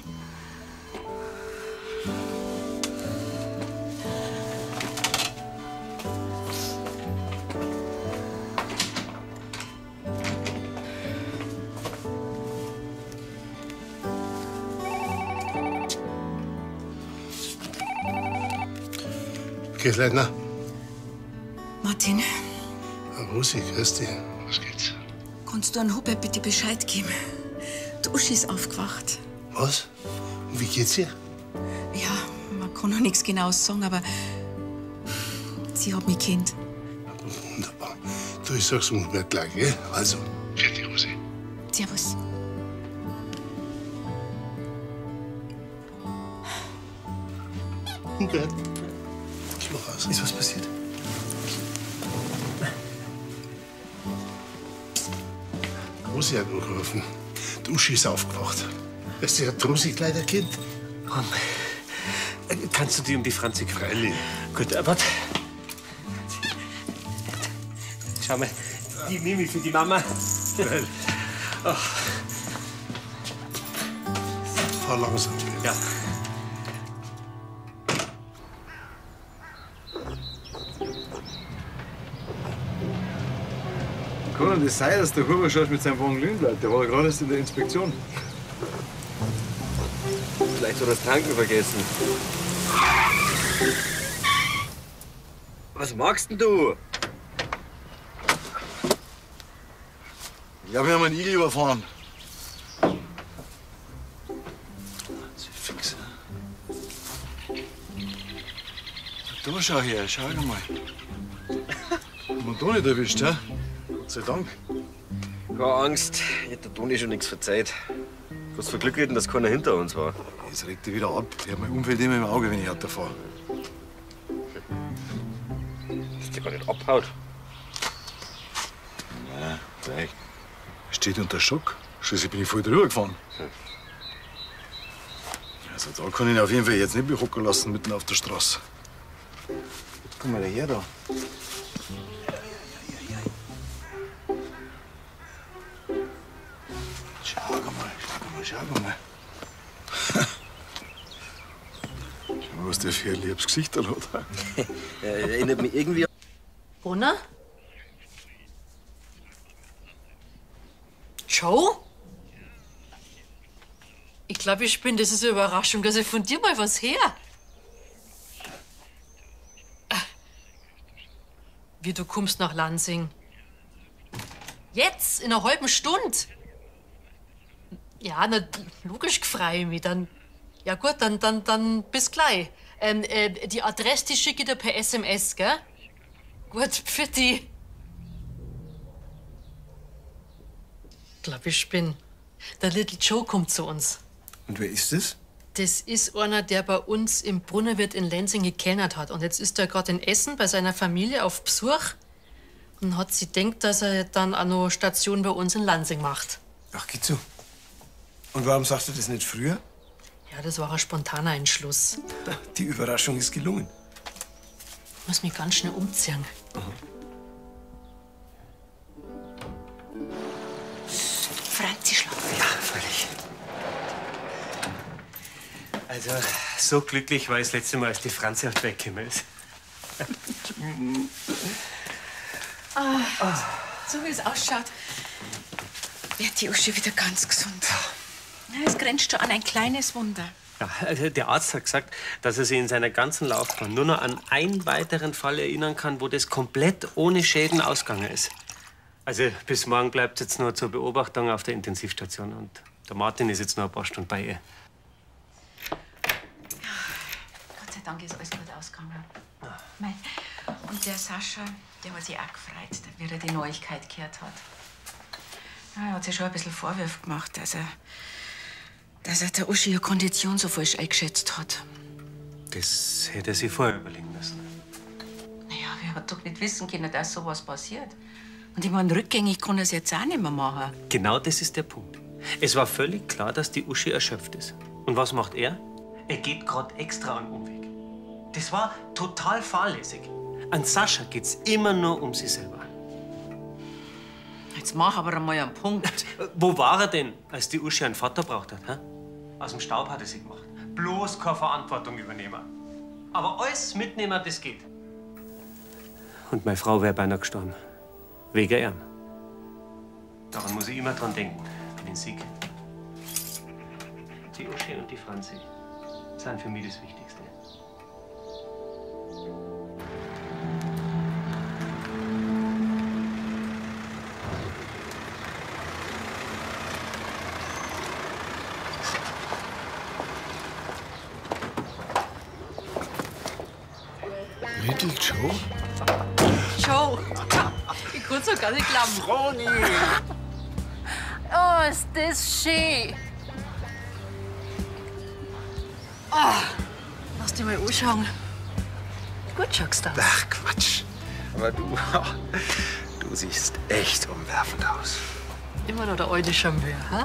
Kirchleitner. Martin, Rosi, grüß dich. Was geht's? kannst du an Hubert bitte Bescheid geben? Die Uschi ist aufgewacht. Was? Und wie geht's ihr? Ja, man kann noch nichts Genaues sagen, aber sie hat mich kennt. Wunderbar. Du, ich sag's dem Hubert gleich, gell? Also, fertig, Rosi. Servus. Hubert, ich mach aus. Ist was passiert? Rosi hat angerufen. Die Uschi ist aufgewacht. Weißt du, sie hat Rosi gleich erkannt. Komm. Kannst du dich um die Franzi kümmern? Freilich. Gut, warte. Schau mal, die Mimi für die Mama. Oh. Fahr langsam. Ja. Kann denn das sein, dass der Huber schon mit seinem Wagen liegen bleibt? Der war ja gerade erst in der Inspektion. Vielleicht hat er das Tanken vergessen. Was magst denn du? Ich glaube, wir haben einen Igel überfahren. Fix. Da schau her, schau mal. Haben wir da nicht erwischt, hä? Gott sei Dank. Keine Angst, ich hätte der Toni schon nichts verzeiht. Kannst von Glück reden, dass keiner hinter uns war. Jetzt regt dich wieder ab. Ich hab mein Umfeld immer im Auge, wenn ich Auto fahre. Dass der gar nicht abhaut. Na, vielleicht. Steht unter Schock. Schließlich bin ich voll drüber gefahren. Also da kann ich ihn auf jeden Fall jetzt nicht mehr hocken lassen, mitten auf der Straße. Komm mal her da. Schau mal, schau mal, schau mal. Schau mal, was der für ein liebes Gesicht hat. Erinnert mich irgendwie Brunner? Joe? Ich glaube, ich bin. Das ist eine Überraschung, dass ich von dir mal was her. Wie, du kommst nach Lansing? Jetzt, in einer halben Stunde? Ja, na, logisch freu ich mich. Dann, ja gut, dann bis gleich. Die Adresse, die schicke ich dir per SMS, gell? Gut, pfiat. Glaub, ich bin. Der Little Joe kommt zu uns. Und wer ist das? Das ist einer, der bei uns im Brunnerwirt in Lenzing gekellnert hat. Und jetzt ist er gerade in Essen bei seiner Familie auf Besuch und hat sie denkt, dass er dann auch noch Station bei uns in Lansing macht. Ach, geht so. Und warum sagst du das nicht früher? Ja, das war ein spontaner Entschluss. Die Überraschung ist gelungen. Ich muss mich ganz schnell umziehen. Franzi schlaft. Ja, freilich. Also, so glücklich war ich das letzte Mal, als die Franzi auf die Welt gekommen ist. Ah, so wie es ausschaut, wird die Uschi wieder ganz gesund. Ja, es grenzt schon an ein kleines Wunder. Ja, also der Arzt hat gesagt, dass er sich in seiner ganzen Laufbahn nur noch an einen weiteren Fall erinnern kann, wo das komplett ohne Schäden ausgegangen ist. Also bis morgen bleibt jetzt nur zur Beobachtung auf der Intensivstation. Und der Martin ist jetzt noch ein paar Stunden bei ihr. Gott sei Dank ist alles gut ausgegangen. Mei. Und der Sascha, der hat sich auch gefreut, wie er die Neuigkeit gehört hat. Ja, er hat sich schon ein bisschen Vorwürfe gemacht, dass er der Uschi ihre Kondition so falsch eingeschätzt hat. Das hätte er sich vorher überlegen müssen. Naja, wer hat doch nicht wissen können, dass sowas passiert. Und ich meine, rückgängig kann er es jetzt auch nicht mehr machen. Genau das ist der Punkt. Es war völlig klar, dass die Uschi erschöpft ist. Und was macht er? Er geht gerade extra einen Umweg. Das war total fahrlässig. An Sascha geht's immer nur um sich selber. Jetzt mach aber einmal einen Punkt. Wo war er denn, als die Uschi einen Vater braucht hat? Hä? Aus dem Staub hat er sie gemacht. Bloß keine Verantwortung übernehmen. Aber alles mitnehmen, das geht. Und meine Frau wäre beinahe gestorben. Wegen ihm. Daran muss ich immer dran denken, an den Sieg. Die Uschi und die Franzi sind für mich das Wichtigste. Little Joe? Joe! Ich kann's doch gar nicht glauben. Froni! Oh, ist das schön! Oh, lass dich mal anschauen. Gut schaust du aus. Ach, Quatsch. Aber du siehst echt umwerfend aus. Immer noch der alte Charmeur, hä?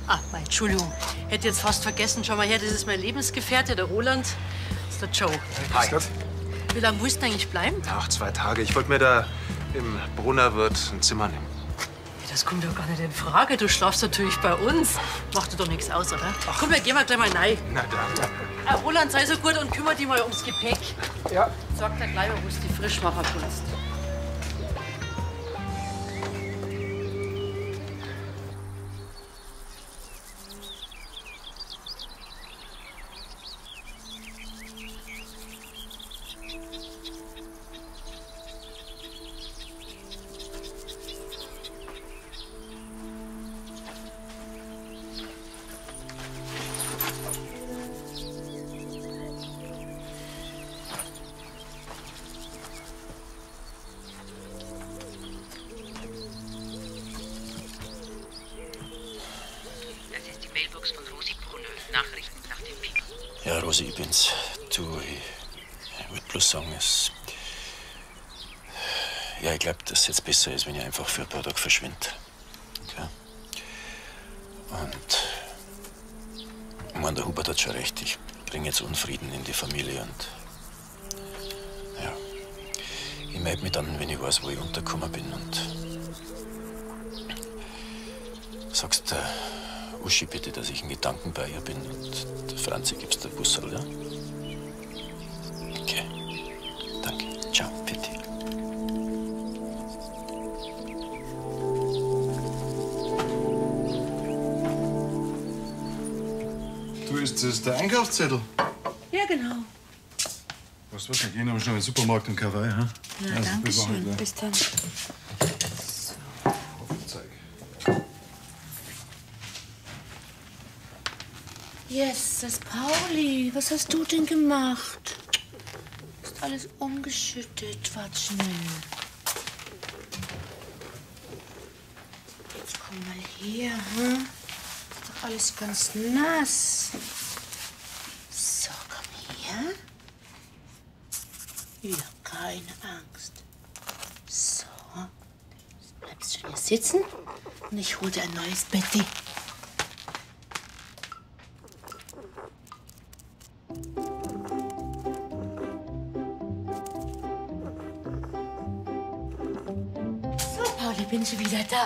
Ah, mei, Entschuldigung. Hätte jetzt fast vergessen. Schau mal her, das ist mein Lebensgefährte, der Roland. Das ist der Joe. Hi. Wie lange willst du eigentlich bleiben? Ach, 2 Tage. Ich wollte mir da im Brunnerwirt ein Zimmer nehmen. Ja, das kommt doch gar nicht in Frage. Du schlafst natürlich bei uns. Macht dir doch nichts aus, oder? Ach. Komm, wir gehen mal gleich mal rein. Na dann. Ah, Roland, sei so gut und kümmere dich mal ums Gepäck. Ja. Sag dir gleich mal, wo du die Frischmacher holst. Mailbox von Rosi Brunner. Nachrichten nach dem Piepen. Ja, Rosi, ich bin's. Du, ich wollte bloß sagen, es. Ja, ich glaub, dass es jetzt besser ist, wenn ich einfach für ein paar Tage verschwinde. Okay? Und. Ich mein, der Hubert hat schon recht. Ich bringe jetzt Unfrieden in die Familie und. Ja. Ich melde mich dann, wenn ich weiß, wo ich untergekommen bin und. Sagst der Uschi bitte, dass ich in Gedanken bei ihr bin und der Franzi gibst der Busserl, ja? Okay. Danke. Ciao, bitte. Du, ist das der Einkaufszettel? Ja, genau. Weißt du was, wir gehen aber schon in den Supermarkt und Kaffee, hä? Na, Also, danke bis schön. nachher. Bis dann. Jesus, Pauli, was hast du denn gemacht? Ist alles umgeschüttet. Wart schnell. Jetzt komm mal her, hm? Ist doch alles ganz nass. So, komm her. Ja, keine Angst. So, jetzt bleibst du hier sitzen und ich hol dir ein neues Betti. So, Pauli, bin schon wieder da.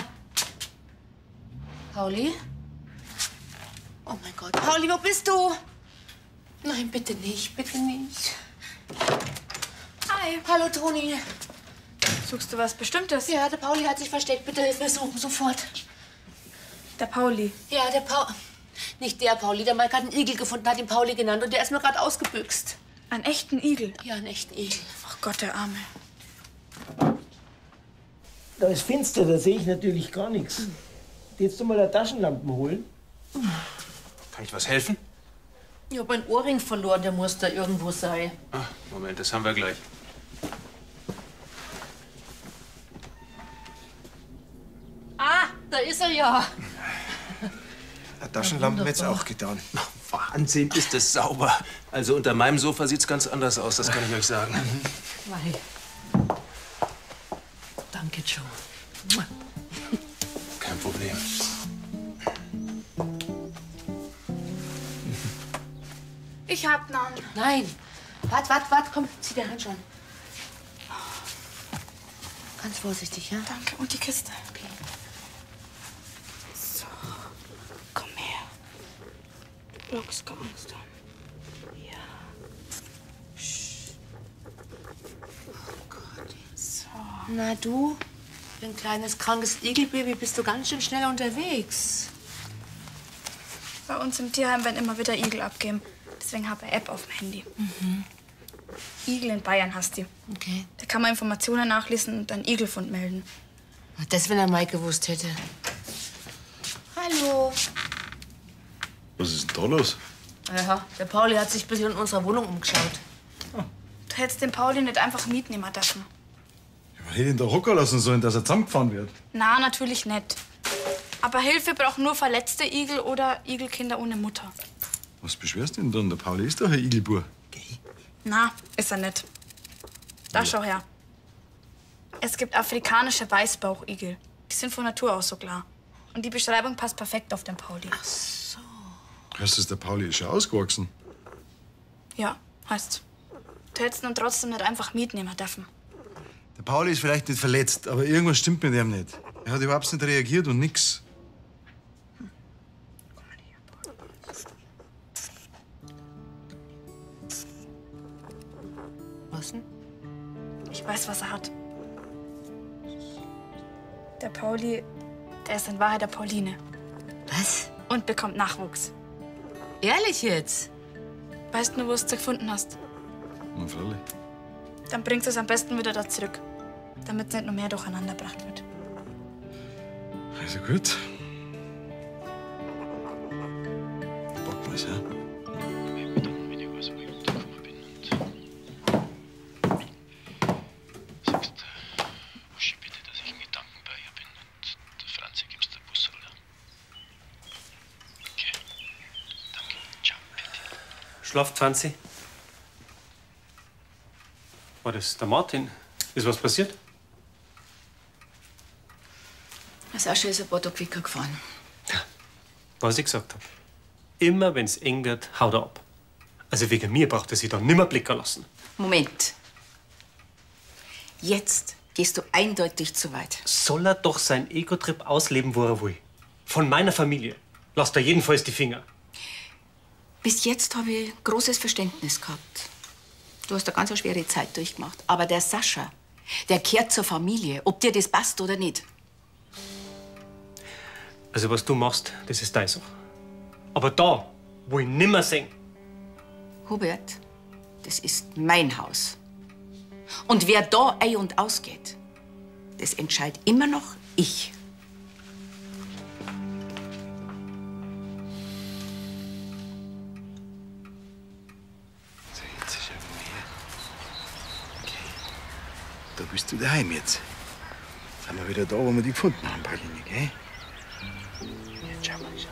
Pauli? Oh mein Gott, Pauli, wo bist du? Nein, bitte nicht, bitte nicht. Hi. Hallo, Toni. Suchst du was Bestimmtes? Ja, der Pauli hat sich versteckt. Bitte hilf mir suchen, sofort. Der Pauli? Ja, der Pauli. Nicht der Pauli. Der Mike hat einen Igel gefunden, hat ihn Pauli genannt und der ist mir gerade ausgebüxt. Einen echten Igel? Ja, einen echten Igel. Ach Gott, der Arme. Da ist finster, da sehe ich natürlich gar nichts. Jetzt du mal eine Taschenlampen holen? Kann ich was helfen? Ich hab meinen Ohrring verloren, der muss da irgendwo sein. Moment, das haben wir gleich. Da ist er ja. Eine Taschenlampe hätt's auch getan. Wahnsinn, ist das sauber. Also unter meinem Sofa sieht's ganz anders aus, das kann ich euch sagen. Mei. Danke, Joe. Kein Problem. Ich hab noch. Nein. Wart, wart, wart, komm, zieh dir Handschuhe an. Ganz vorsichtig, ja? Danke. Und die Kiste. Okay. So. Komm her. Du brauchst keine Angst haben. Ja. Oh Gott. So. Na du, für ein kleines, krankes Igelbaby bist du ganz schön schnell unterwegs. Bei uns im Tierheim werden immer wieder Igel abgeben. Deswegen habe ich eine App auf dem Handy. Igel in Bayern heißt die. Okay. Da kann man Informationen nachlesen und dann Igelfund melden. Das, wenn er Mike gewusst hätte. Hallo. Was ist denn da los? Ja, der Pauli hat sich ein bisschen in unserer Wohnung umgeschaut. Du hättest den Pauli nicht einfach mitnehmen dürfen. Man hätte ihn da hocken lassen sollen, dass er zusammengefahren wird. Na, natürlich nicht. Aber Hilfe brauchen nur verletzte Igel oder Igelkinder ohne Mutter. Was beschwerst du denn dann? Der Pauli ist doch ein Igelbur. Na, ist er nicht. Da schau her. Es gibt afrikanische Weißbauchigel. Die sind von Natur aus so klar. Und die Beschreibung passt perfekt auf den Pauli. Ach so. Heißt das, der Pauli ist schon ausgewachsen? Ja, heißt. Du hättest ihn trotzdem nicht einfach mitnehmen dürfen. Der Pauli ist vielleicht nicht verletzt, aber irgendwas stimmt mit ihm nicht. Er hat überhaupt nicht reagiert und nix. Was denn? Ich weiß, was er hat. Der Pauli, der ist in Wahrheit der Pauline. Was? Und bekommt Nachwuchs. Ehrlich jetzt? Weißt du, wo du es gefunden hast? Na, freilich. Dann bringst du es am besten wieder da zurück. Damit es nicht noch mehr durcheinander gebracht wird. Also gut. Packen wir's, ja? Uschi, bitte, dass ich in Gedanken bei ihr bin. Und der Franzi gibst du Bus, oder? Okay. Danke. Ciao. Schlaft Franzi? War das der Martin? Ist was passiert? Der Sascha ist ein paar Tage quicker gefahren. Was ich gesagt hab. Immer wenn's eng wird, haut er ab. Also wegen mir braucht er sich da nimmer blicken lassen. Moment. Jetzt gehst du eindeutig zu weit. Soll er doch seinen Ego-Trip ausleben, wo er will. Von meiner Familie. Lasst er jedenfalls die Finger. Bis jetzt habe ich großes Verständnis gehabt. Du hast eine ganz schwere Zeit durchgemacht. Aber der Sascha, der kehrt zur Familie, ob dir das passt oder nicht. Also was du machst, das ist deine Sache. Aber da, wo ich nimmer seh, Hubert, das ist mein Haus. Und wer da ein- und ausgeht, das entscheidet immer noch ich. So, jetzt ist er mir. Okay. Da bist du daheim jetzt. Sind wir wieder da, wo wir die gefunden haben, Pauline, gell? Jetzt schau mal, schau.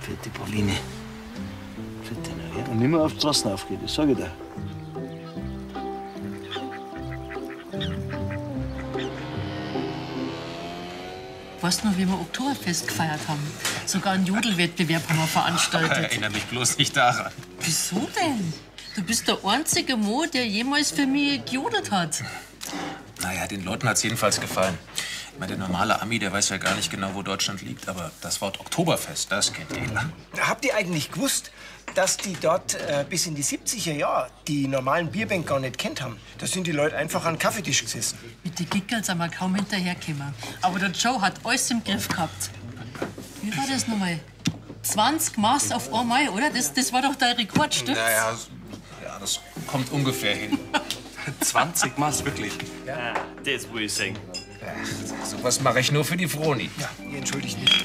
Vierte Pauline. Vierte noch, ja? Und nimmer auf die Straßen aufgehen, das sag ich dir. Weißt du noch, wie wir Oktoberfest gefeiert haben? Sogar einen Jodelwettbewerb haben wir veranstaltet. Erinnere mich bloß nicht daran. Wieso denn? Du bist der einzige Mo, der jemals für mich gejodelt hat. Naja, den Leuten hat's jedenfalls gefallen. Ich meine, der normale Ami, der weiß ja gar nicht genau, wo Deutschland liegt, aber das Wort Oktoberfest, das kennt jeder. Habt ihr eigentlich gewusst, dass die dort bis in die 70er Jahre die normalen Bierbänke gar nicht kennt haben? Da sind die Leute einfach an den Kaffeetisch gesessen. Mit den Gickeln sind wir kaum hinterhergekommen. Aber der Joe hat alles im Griff gehabt. Wie war das nochmal? 20 Maß auf einmal, oder? Das war doch dein Rekord, stimmt's? Naja, ja, das kommt ungefähr hin. 20 Maß, wirklich. Ja, das will ich sehen. Sowas mache ich nur für die Froni. Ja, ihr entschuldigt mich.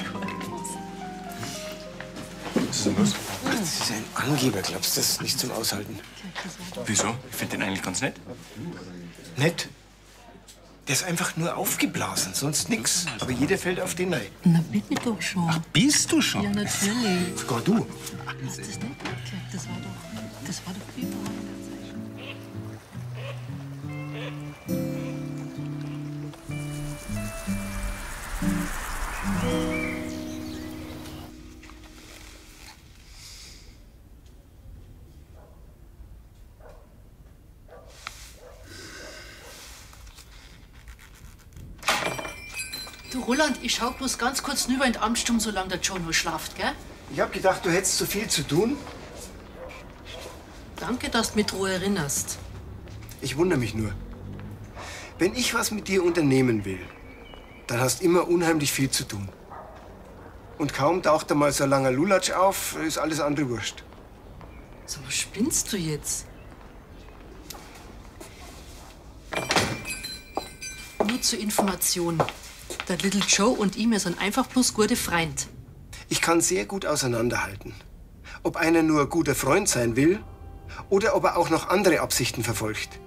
Was ist denn los? Ach, das ist ein Angeber, glaubst du, das ist nicht zum Aushalten. Wieso? Ich finde den eigentlich ganz nett. Nett? Der ist einfach nur aufgeblasen, sonst nix. Aber jeder fällt auf den rein. Na, bin ich doch schon. Ach, bist du schon? Ja, natürlich. Sogar du. Hast du das nicht mitgekriegt? Das war doch überall in der Zeitung. Du, Roland, ich schau bloß ganz kurz rüber in die Amtsstube, solange der Joe nur schlaft, gell? Ich hab gedacht, du hättest zu viel zu tun. Danke, dass du mich dran erinnerst. Ich wundere mich nur. Wenn ich was mit dir unternehmen will, dann hast immer unheimlich viel zu tun. Und kaum taucht da mal so ein langer Lulatsch auf, ist alles andere wurscht. Sag mal, spinnst du jetzt? Nur zur Information. Der Little Joe und ich, wir sind einfach bloß gute Freund. Ich kann sehr gut auseinanderhalten, ob einer nur guter Freund sein will oder ob er auch noch andere Absichten verfolgt.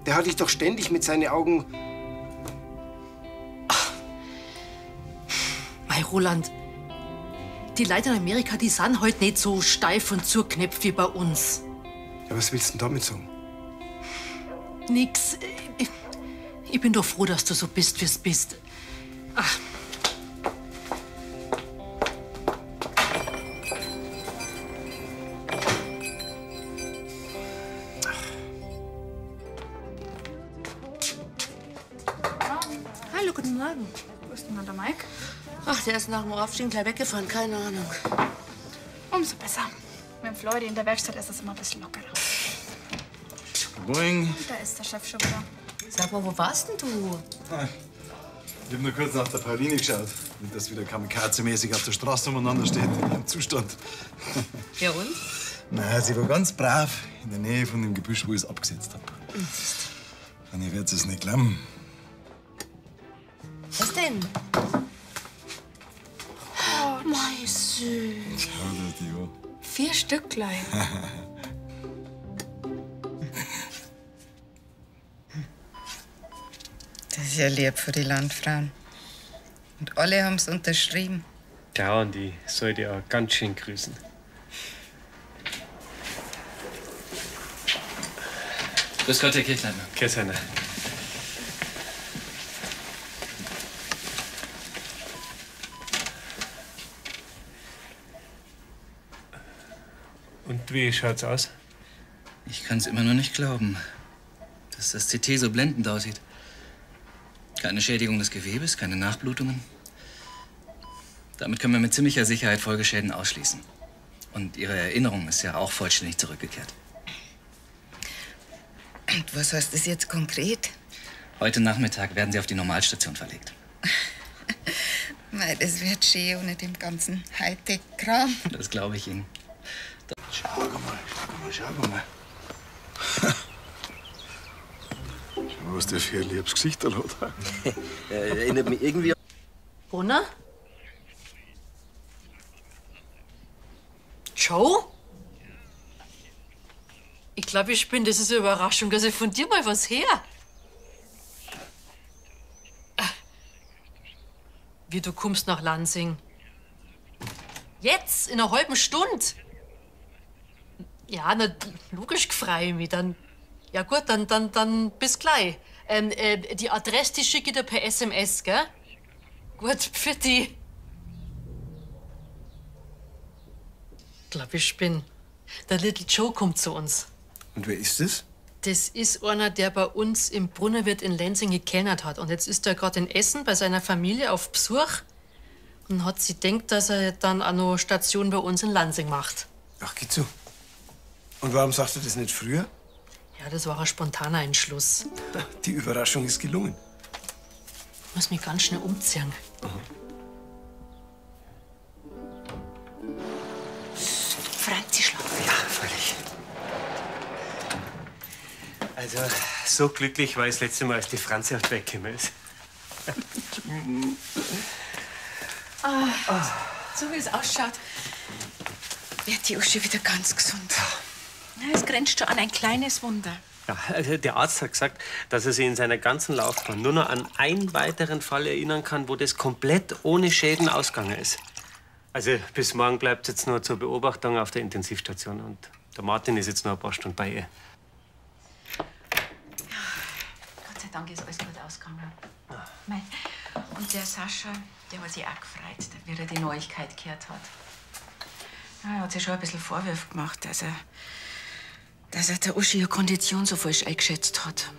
Der hat dich doch ständig mit seinen Augen. Mei, Roland, die Leute in Amerika, die sind halt nicht so steif und zugeknöpft wie bei uns. Ja, was willst du denn damit sagen? Nix. Ich bin doch froh, dass du so bist, wie du bist. Ach. Hallo, guten Morgen. Wo ist denn der Mike? Ach, der ist nach dem Aufstehen gleich weggefahren, keine Ahnung. Umso besser. Mit dem Floyd in der Werkstatt ist das immer ein bisschen lockerer. Morgen. Da ist der Chef schon wieder. Sag mal, wo warst denn du? Ich hab nur kurz nach der Pauline geschaut. Nicht, dass wieder kamikaze-mäßig auf der Straße umeinander steht, in ihrem Zustand. Ja und? Na, sie war ganz brav in der Nähe von dem Gebüsch, wo ich es abgesetzt hab. Und ich werde es nicht glauben. Was denn? Oh, mei, süß. Schau dir die an. 4 Stück gleich. Das ist ja lieb für die Landfrauen. Und alle haben's unterschrieben. Ja, und die sollte ja ganz schön grüßen. Grüß Gott, Herr Kirchleitner. Grüß Heiner. Und wie schaut's aus? Ich kann's immer noch nicht glauben, dass das CT so blendend aussieht. Keine Schädigung des Gewebes, keine Nachblutungen. Damit können wir mit ziemlicher Sicherheit Folgeschäden ausschließen. Und Ihre Erinnerung ist ja auch vollständig zurückgekehrt. Und was heißt das jetzt konkret? Heute Nachmittag werden Sie auf die Normalstation verlegt. Mei, das wird schön ohne dem ganzen Hightech-Kram. Das glaube ich Ihnen. Schau mal, schau mal, schau mal. Schau mal, was der für ein liebes Gesicht hat. Erinnert mich irgendwie. Brunner? Joe? Ich glaube, ich bin. Das ist eine Überraschung, dass ich von dir mal was her. Wie, du kommst nach Lansing? Jetzt, in einer halben Stunde? Ja, na, logisch freu ich mich. Dann, ja gut, dann bis gleich. Die Adresse, die schicke ich dir per SMS, gell? Gut, pfiat. Glaub, ich spinn. Der Little Joe kommt zu uns. Und wer ist das? Das ist einer, der bei uns im Brunnerwirt in Lenzing gekellnert hat. Und jetzt ist er gerade in Essen bei seiner Familie auf Besuch und hat sich denkt, dass er dann auch noch Station bei uns in Lansing macht. Ach, geht so. Und warum sagst du das nicht früher? Ja, das war ein spontaner Entschluss. Die Überraschung ist gelungen. Ich muss mich ganz schnell umziehen. Franzi schlaft. Ja, freilich. Also, so glücklich war ich das letzte Mal, als die Franzi auf die Welt gekommen ist. Ah, so wie es ausschaut, wird die Uschi wieder ganz gesund. Ja, es grenzt schon an ein kleines Wunder. Ja, also der Arzt hat gesagt, dass er sich in seiner ganzen Laufbahn nur noch an einen weiteren Fall erinnern kann, wo das komplett ohne Schäden ausgegangen ist. Also bis morgen bleibt jetzt nur zur Beobachtung auf der Intensivstation und der Martin ist jetzt noch ein paar Stunden bei ihr. Gott sei Dank ist alles gut ausgegangen. Mei. Und der Sascha, der hat sich auch gefreut, wie er die Neuigkeit gehört hat. Ja, er hat sich schon ein bisschen Vorwürfe gemacht, dass er der Uschi ihre Kondition so falsch eingeschätzt hat.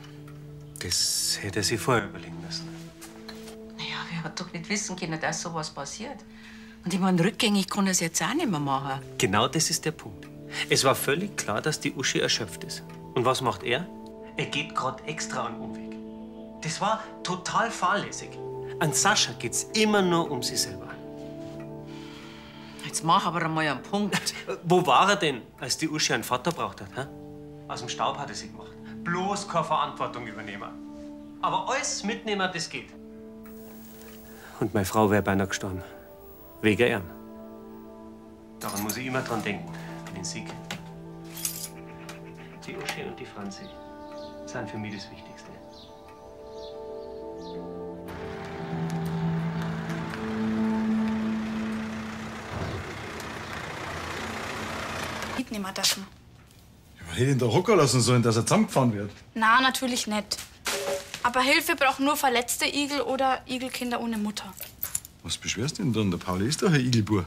Das hätte er sich vorher überlegen müssen. Naja, wer hat doch nicht wissen können, dass sowas passiert. Und ich meine, rückgängig kann er es jetzt auch nicht mehr machen. Genau das ist der Punkt. Es war völlig klar, dass die Uschi erschöpft ist. Und was macht er? Er geht gerade extra einen Umweg. Das war total fahrlässig. An Sascha geht's immer nur um sich selber. Jetzt mach aber einmal einen Punkt. Wo war er denn, als die Uschi einen Vater braucht hat? Hä? Aus dem Staub hat er sie gemacht. Bloß keine Verantwortung übernehmen. Aber alles mitnehmen, das geht. Und meine Frau wäre beinahe gestorben. Wegen ihm. Daran muss ich immer dran denken, an den Sieg. Die Uschi und die Franzi sind für mich das Wichtigste. Mitnehmen dürfen. Man hätte ihn da hocken lassen sollen, dass er zusammengefahren wird. Na, natürlich nicht. Aber Hilfe brauchen nur verletzte Igel oder Igelkinder ohne Mutter. Was beschwerst du denn dann? Der Pauli ist doch ein Igelbur.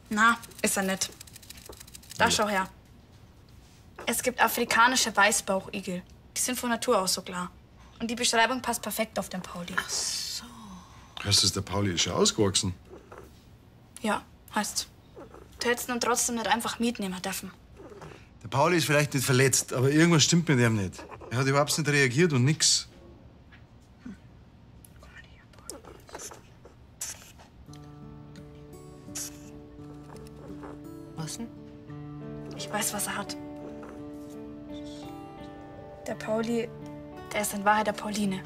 Na, ist er nicht. Da schau her. Es gibt afrikanische Weißbauchigel. Die sind von Natur aus so klar. Und die Beschreibung passt perfekt auf den Pauli. Ach so. Heißt das, der Pauli ist schon ausgewachsen? Ja, heißt. Du hättest ihn trotzdem nicht einfach mitnehmen dürfen. Der Pauli ist vielleicht nicht verletzt, aber irgendwas stimmt mit ihm nicht. Er hat überhaupt nicht reagiert und nix. Was denn? Ich weiß, was er hat. Der Pauli, der ist in Wahrheit der Pauline.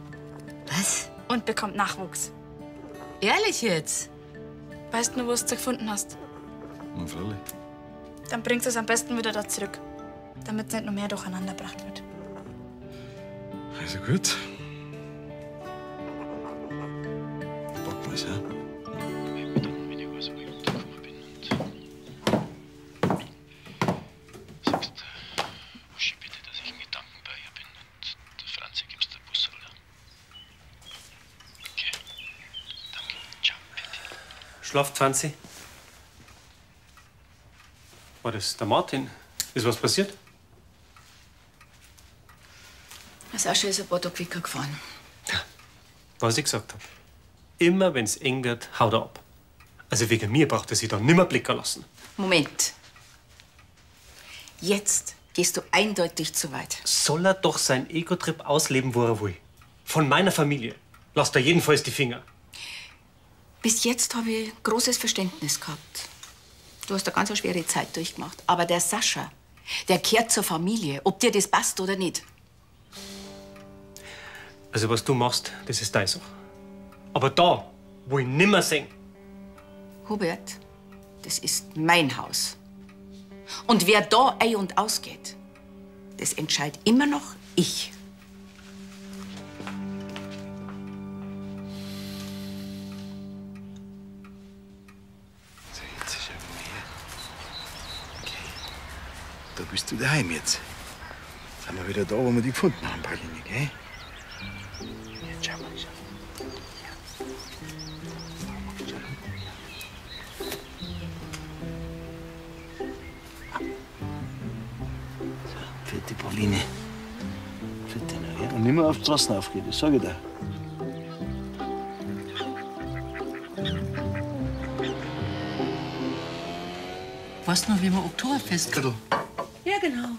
Was? Und bekommt Nachwuchs. Ehrlich jetzt? Weißt du, wo du es gefunden hast? Na, freilich. Dann bringst du es am besten wieder da zurück, damit es nicht noch mehr durcheinander gebracht wird. Also gut. Packen wir's, ja? Uschi, bitte, dass ich in Gedanken bei ihr bin. Und der Franzi gibst du Bus, oder? Okay. Danke. Ciao. Schlaft, Franzi? War das der Martin? Ist was passiert? Der Sascha ist ein paar Tage quicker gefahren. Was ich gesagt habe. Immer wenn's eng wird, haut er ab. Also wegen mir braucht er sich da nimmer blicken lassen. Moment. Jetzt gehst du eindeutig zu weit. Soll er doch seinen Ego-Trip ausleben, wo er will. Von meiner Familie. Lasst er jedenfalls die Finger. Bis jetzt habe ich großes Verständnis gehabt. Du hast eine ganz schwere Zeit durchgemacht. Aber der Sascha, der kehrt zur Familie, ob dir das passt oder nicht. Also was du machst, das ist deine Sache. Aber da, wo ich nimmer seh, Hubert, das ist mein Haus. Und wer da ein- und ausgeht, das entscheidet immer noch ich. So, jetzt ist er mir. Okay. Da bist du daheim jetzt. Sind wir wieder da, wo wir dich gefunden haben, Pauline, gell? Ja, schau mal, schau. Vierte Pauline. Vierte noch, ja? Und nimmer auf die Straßen aufgehen, das sag ich dir. Weißt du noch, wie wir Oktoberfest... Ja, genau.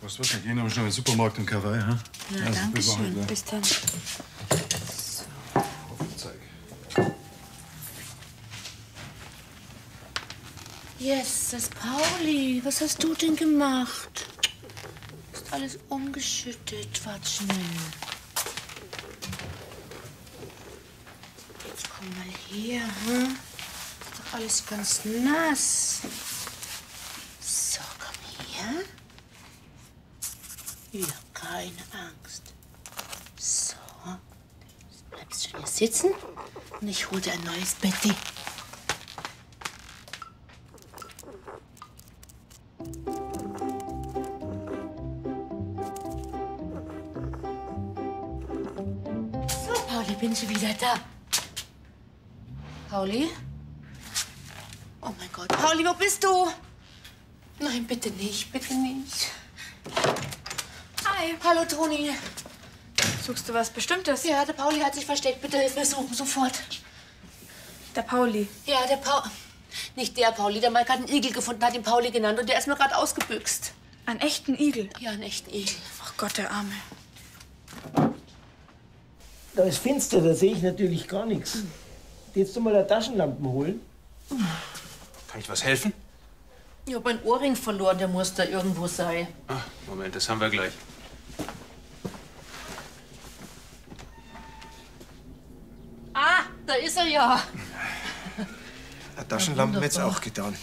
Weißt du was, wir gehen aber schnell in den Supermarkt und Kaffee, ha? Na, Also, danke bis nachher, schön. gell? Bis dann. Jesus, Pauli, was hast du denn gemacht? Ist alles umgeschüttet. Wart schnell. Jetzt komm mal her, hm? Ist doch alles ganz nass. Ja, keine Angst. So, jetzt bleibst du hier sitzen und ich hol dir ein neues Betti. So, Pauli, bin schon wieder da. Pauli? Oh mein Gott. Pauli, wo bist du? Nein, bitte nicht, bitte nicht. Hi. Hallo, Toni. Suchst du was Bestimmtes? Ja, der Pauli hat sich versteckt. Bitte hilf mir suchen, sofort. Der Pauli? Ja, der Pauli. Nicht der Pauli. Der Mike hat einen Igel gefunden, hat ihn Pauli genannt und der ist mir gerade ausgebüxt. Einen echten Igel? Ja, einen echten Igel. Ach Gott, der Arme. Da ist finster, da sehe ich natürlich gar nichts. Jetzt du mal eine Taschenlampe holen? Kann ich was helfen? Ich hab meinen Ohrring verloren, der muss da irgendwo sein. Ah, Moment, das haben wir gleich. Ah, da ist er ja. Eine Taschenlampe hätt's auch getan.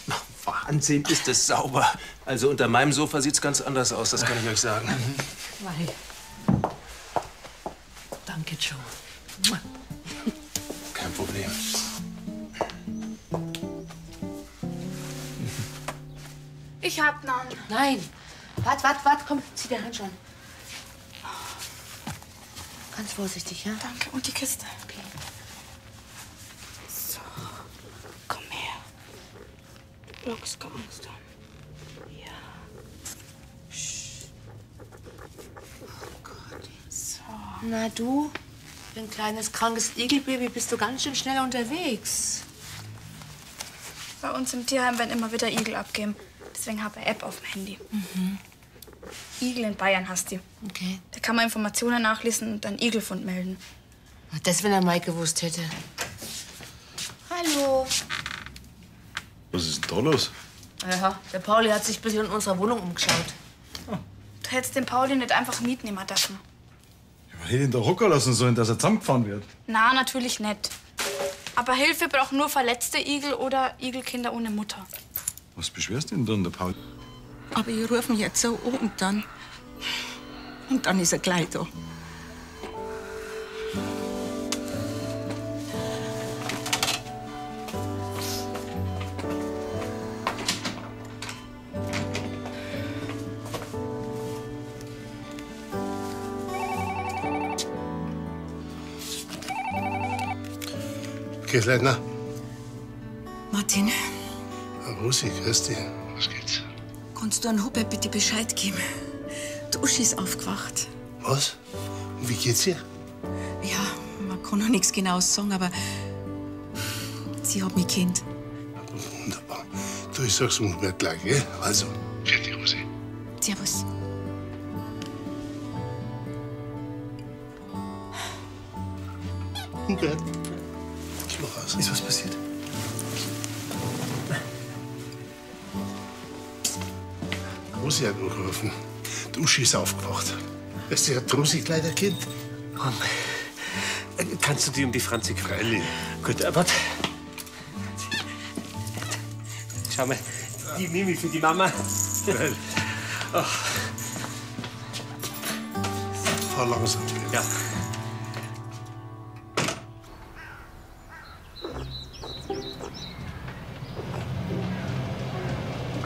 Wahnsinn, ist das sauber. Also unter meinem Sofa sieht's ganz anders aus, das kann ich euch sagen. Mei. Danke, Joe. Kein Problem. Ich hab noch. Nein. Wart, wart, wart, komm, zieh dir Handschuhe an. Ganz vorsichtig, ja? Danke. Und die Kiste. Okay. So. Komm her. Du brauchst keine Angst haben. Ja. Oh Gott. So. Na du, für ein kleines, krankes Igelbaby bist du ganz schön schnell unterwegs. Bei uns im Tierheim werden immer wieder Igel abgeben. Deswegen habe ich eine App auf dem Handy. Mhm. Igel in Bayern hast die. Okay. Da kann man Informationen nachlesen und einen Igelfund melden. Das, wenn der Mike gewusst hätte. Hallo. Was ist denn da los? Ja, der Pauli hat sich ein bisschen in unserer Wohnung umgeschaut. Du hättest den Pauli nicht einfach mitnehmen dürfen. Man hätte ihn da hocken lassen sollen, dass er zusammengefahren wird. Na, natürlich nicht. Aber Hilfe brauchen nur verletzte Igel oder Igelkinder ohne Mutter. Was beschwerst du denn dann, der Paul? Aber ich rufe ihn jetzt so an und dann. Und dann ist er gleich da. Kirchleitner. Martin, Rosi, grüß dich. Was geht's? kannst du an Hubert bitte Bescheid geben? Die Uschi ist aufgewacht. Was? Und wie geht's ihr? Ja, man kann noch nichts Genaues sagen, aber sie hat mich kennt. Wunderbar. Du, ich sag's dem Hubert gleich, gell? Also, fertig, Rosi. Servus. Hubert, ich mach aus. Ist was passiert? Rosi hat angerufen. Die Uschi ist aufgewacht. Weißt du, hat Rosi gleich ein Kind. Kannst du dich um die Franzi kümmern? Gut, warte. Schau mal, die Mimi für die Mama. Ach. Fahr langsam. Ja.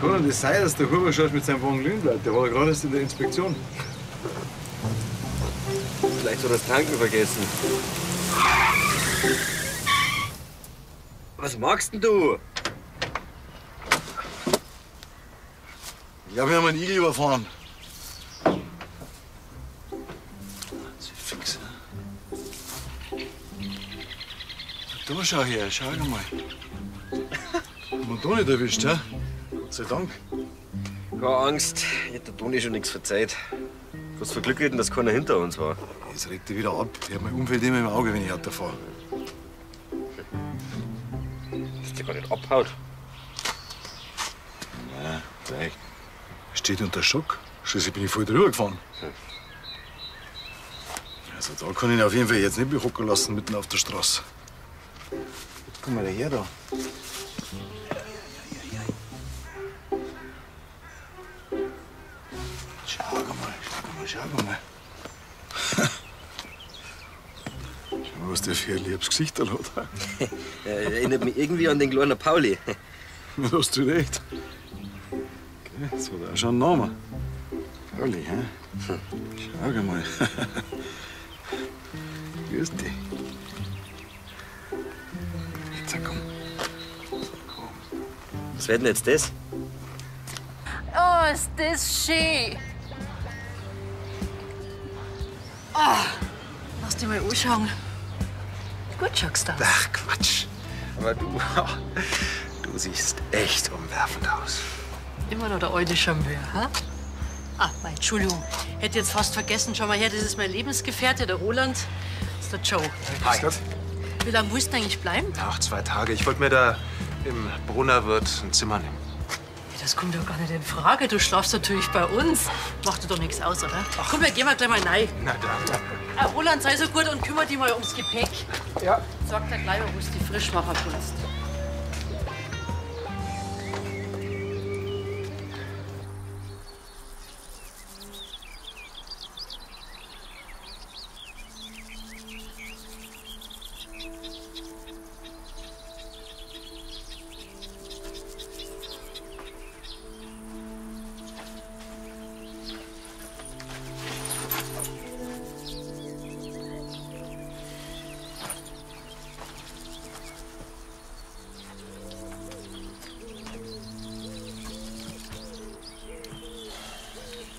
Kann denn das sein, dass der Huber schon mit seinem Wagen liegen bleibt? Der war ja gerade erst in der Inspektion. Vielleicht hat er das Tanken vergessen. Was magst denn du? Ich glaube, wir haben einen Igel überfahren. Fix. Da schau her, schau mal. Haben wir da nicht erwischt, hä? Gott sei Dank. Keine Angst, ich hätte der Toni schon nichts verzeiht. Kannst von Glück reden, dass keiner hinter uns war. Jetzt regt dich wieder ab. Ich hab mein Umfeld immer im Auge, wenn ich Auto fahre. Dass der gar nicht abhaut. Ja, vielleicht. Steht unter Schock. Schließlich bin ich voll drüber gefahren. Also da kann ich ihn auf jeden Fall jetzt nicht mehr hocken lassen, mitten auf der Straße. Komm mal her da. Schau mal, schau mal, Schau mal. Schau, was der für ein liebes Gesicht hat. Erinnert mich irgendwie an den kleinen Pauli. Da hast du recht. Okay, jetzt hat er auch schon einen Namen. Pauli, hä? Schau mal. Grüß dich. Jetzt komm. Was wird denn jetzt das? Oh, ist das schön. Oh, lass dich mal anschauen. Gut schaust du aus. Ach, Quatsch. Aber du, du siehst echt umwerfend aus. Immer noch der alte Charmeur, ha? Ah, mei, Entschuldigung. Hätte jetzt fast vergessen. Schau mal her, das ist mein Lebensgefährte, der Roland. Das ist der Joe. Hi. Wie lange willst du eigentlich bleiben? Ach, 2 Tage. Ich wollte mir da im Brunnerwirt ein Zimmer nehmen. Ja, das kommt doch gar nicht in Frage. Du schlafst natürlich bei uns. Macht dir doch nichts aus, oder? Komm, wir gehen mal gleich mal rein. Na dann. Ah, Roland, sei so gut und kümmere dich mal ums Gepäck. Ja. Sag dir gleich mal, wo du die frisch machen kannst.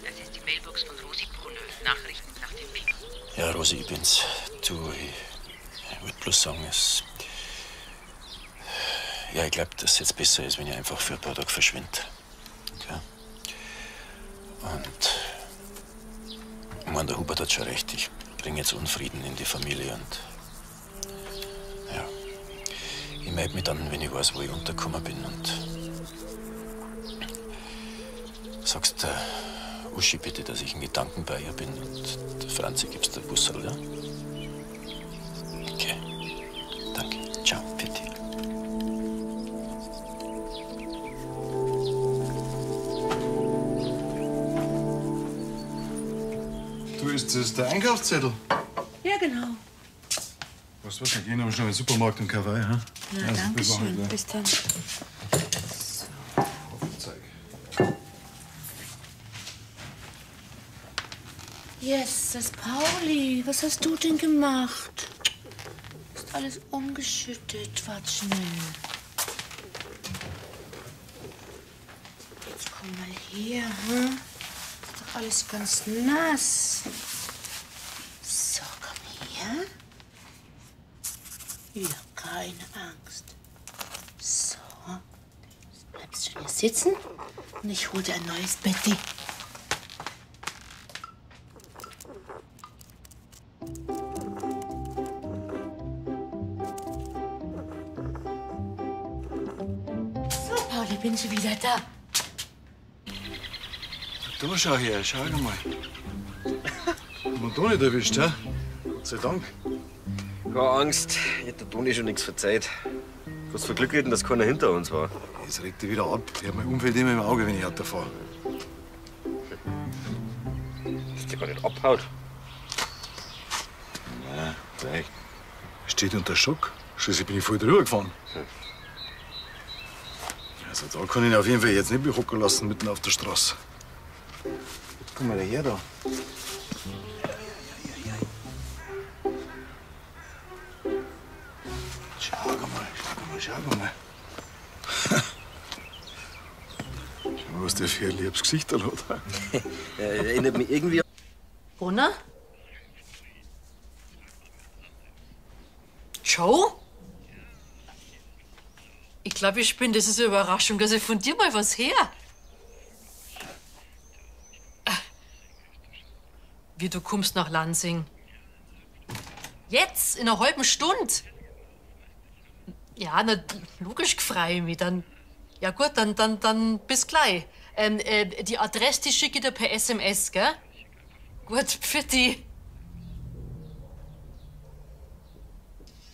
Das ist die Mailbox von Rosi Brunner. Nachrichten nach dem Piep. Ja, Rosi, ich bin's. Du, ich wollte bloß sagen, es. Ja, ich glaube, dass es jetzt besser ist, wenn ich einfach für ein paar Tage verschwinde. Okay? Und. Ich meine, der Hubert hat schon recht. Ich bringe jetzt Unfrieden in die Familie und. Ja. Ich melde mich dann, wenn ich weiß, wo ich untergekommen bin und. Sagst der Uschi bitte, dass ich in Gedanken bei ihr bin und der Franzi gibst der Busserl, ja? Okay. Danke. Ciao, bitte. Du, ist das der Einkaufszettel? Ja, genau. Weißt du was, wir gehen aber schnell in den Supermarkt und Kaffee, hä? Na, Also, danke bis nachher, schön. gell? Bis dann. Jesus, Pauli, was hast du denn gemacht? Ist alles umgeschüttet. Wart schnell. Jetzt komm mal her, hm? Ist doch alles ganz nass. So, komm her. Ja, keine Angst. So, jetzt bleibst du hier sitzen und ich hol dir ein neues Betti. So, Pauli, bin schon wieder da. Da schau her, schau mal. Haben wir da nicht erwischt, hä? Gott sei Dank. Keine Angst, ich hätte der Toni schon nichts verzeiht. Hast von Glück reden, dass keiner hinter uns war. Jetzt regt dich wieder ab. Ich hab mein Umfeld immer im Auge, wenn ich Auto fahre. Dass der gar nicht abhaut. Na, vielleicht. Steht unter Schock. Schließlich bin ich voll drüber gefahren. Also da kann ich ihn auf jeden Fall jetzt nicht mehr hocken lassen, mitten auf der Straße. Komm mal her da. Schau mal, schau mal, schau mal. Schau mal, was der für ein liebes Gesicht hat. Erinnert mich irgendwie Brunner? Joe? Ich glaube, ich bin. Das ist eine Überraschung, dass ich von dir mal was her. Wie, du kommst nach Lansing? Jetzt, in einer halben Stunde? Ja, na, logisch freu ich mich. Dann, ja gut, dann bis gleich. Die Adresse, die schicke ich dir per SMS, gell? Gut, pfiat.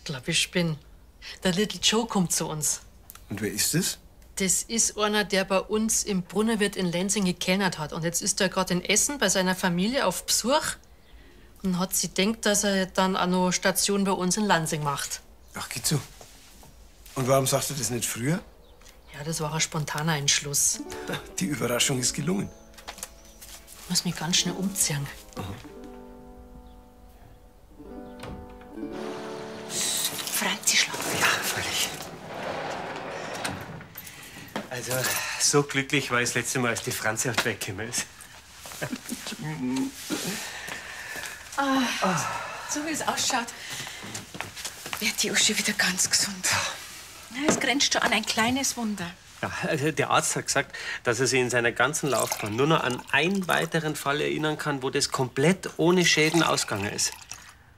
Glaub, ich spinn. Der Little Joe kommt zu uns. Und wer ist es? Das ist einer, der bei uns im Brunnerwirt in Lenzing gekellnert hat. Und jetzt ist er gerade in Essen bei seiner Familie auf Besuch und hat sich denkt, dass er dann auch noch Station bei uns in Lansing macht. Ach, geht so. Und warum sagst du das nicht früher? Ja, das war ein spontaner Entschluss. Die Überraschung ist gelungen. Ich muss mich ganz schnell umziehen. Franzi schlafen. Ja, freilich. Also, so glücklich war ich das letzte Mal, als die Franzi auf die Welt gekommen ist. Ah, so wie es ausschaut, wird die Uschi wieder ganz gesund. Ja, es grenzt schon an ein kleines Wunder. Ja, also der Arzt hat gesagt, dass er sich in seiner ganzen Laufbahn nur noch an einen weiteren Fall erinnern kann, wo das komplett ohne Schäden ausgegangen ist.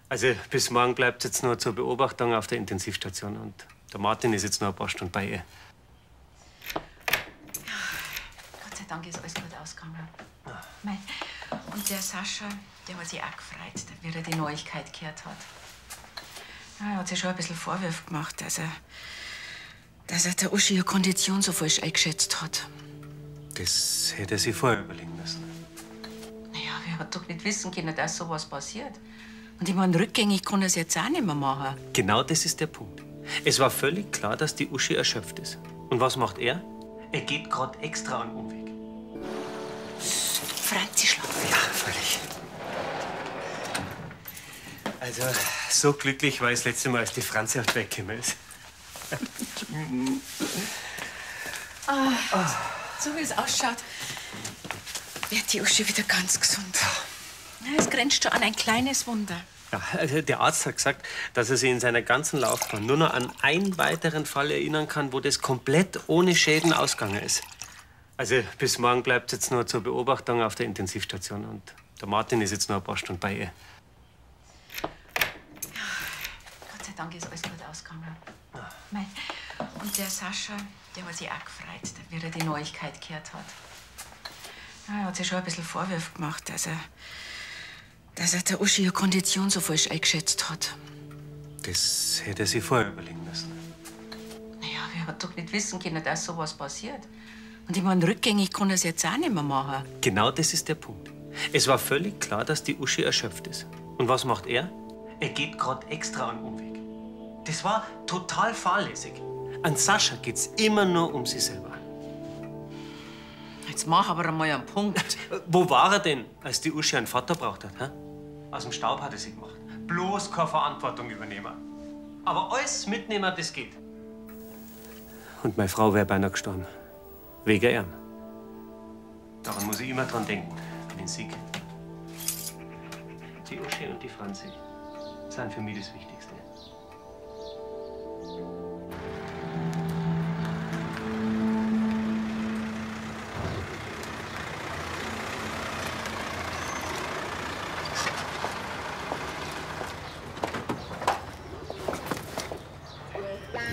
Also bis morgen bleibt jetzt nur zur Beobachtung auf der Intensivstation und der Martin ist jetzt noch ein paar Stunden bei ihr. Gott sei Dank ist alles gut ausgegangen. Mei. Und der Sascha, der hat sich auch gefreut, wie er die Neuigkeit gehört hat. Ja, er hat sich schon ein bisschen Vorwürfe gemacht, dass er der Uschi ihre Kondition so falsch eingeschätzt hat. Das hätte er sich vorher überlegen müssen. Naja, wer hat doch nicht wissen können, dass sowas passiert. Und ich meine, rückgängig kann er es jetzt auch nicht mehr machen. Genau das ist der Punkt. Es war völlig klar, dass die Uschi erschöpft ist. Und was macht er? Er geht gerade extra einen Umweg. Franzi schlafen. Ja, freilich. Also, so glücklich war ich das letzte Mal, als die Franzi auf die Welt gekommen ist. Ah, so wie es ausschaut, wird die Uschi wieder ganz gesund. Ja, es grenzt schon an ein kleines Wunder. Ja, also der Arzt hat gesagt, dass er sich in seiner ganzen Laufbahn nur noch an einen weiteren Fall erinnern kann, wo das komplett ohne Schäden ausgegangen ist. Also bis morgen bleibt jetzt nur zur Beobachtung auf der Intensivstation und der Martin ist jetzt noch ein paar Stunden bei ihr. Gott sei Dank ist alles gut ausgegangen. Mei. Und der Sascha, der hat sich auch gefreut, wie er die Neuigkeit gehört hat. Ja, er hat sich schon ein bisschen Vorwürfe gemacht, dass er der Uschi ihre Kondition so falsch eingeschätzt hat. Das hätte er sich vorher überlegen müssen. Naja, wer hat doch nicht wissen können, dass sowas passiert. Und ich meine, rückgängig kann er es jetzt auch nicht mehr machen. Genau das ist der Punkt. Es war völlig klar, dass die Uschi erschöpft ist. Und was macht er? Er geht gerade extra einen Umweg. Das war total fahrlässig. An Sascha geht's immer nur um sich selber. Jetzt mach aber einmal einen Punkt. Wo war er denn, als die Uschi einen Vater braucht hat? Hä? Aus dem Staub hat er sie gemacht. Bloß keine Verantwortung übernehmen. Aber alles mitnehmen, das geht. Und meine Frau wäre beinahe gestorben. Wegen ihm. Daran muss ich immer dran denken, an den Sieg. Die Uschi und die Franzi sind für mich das Wichtigste.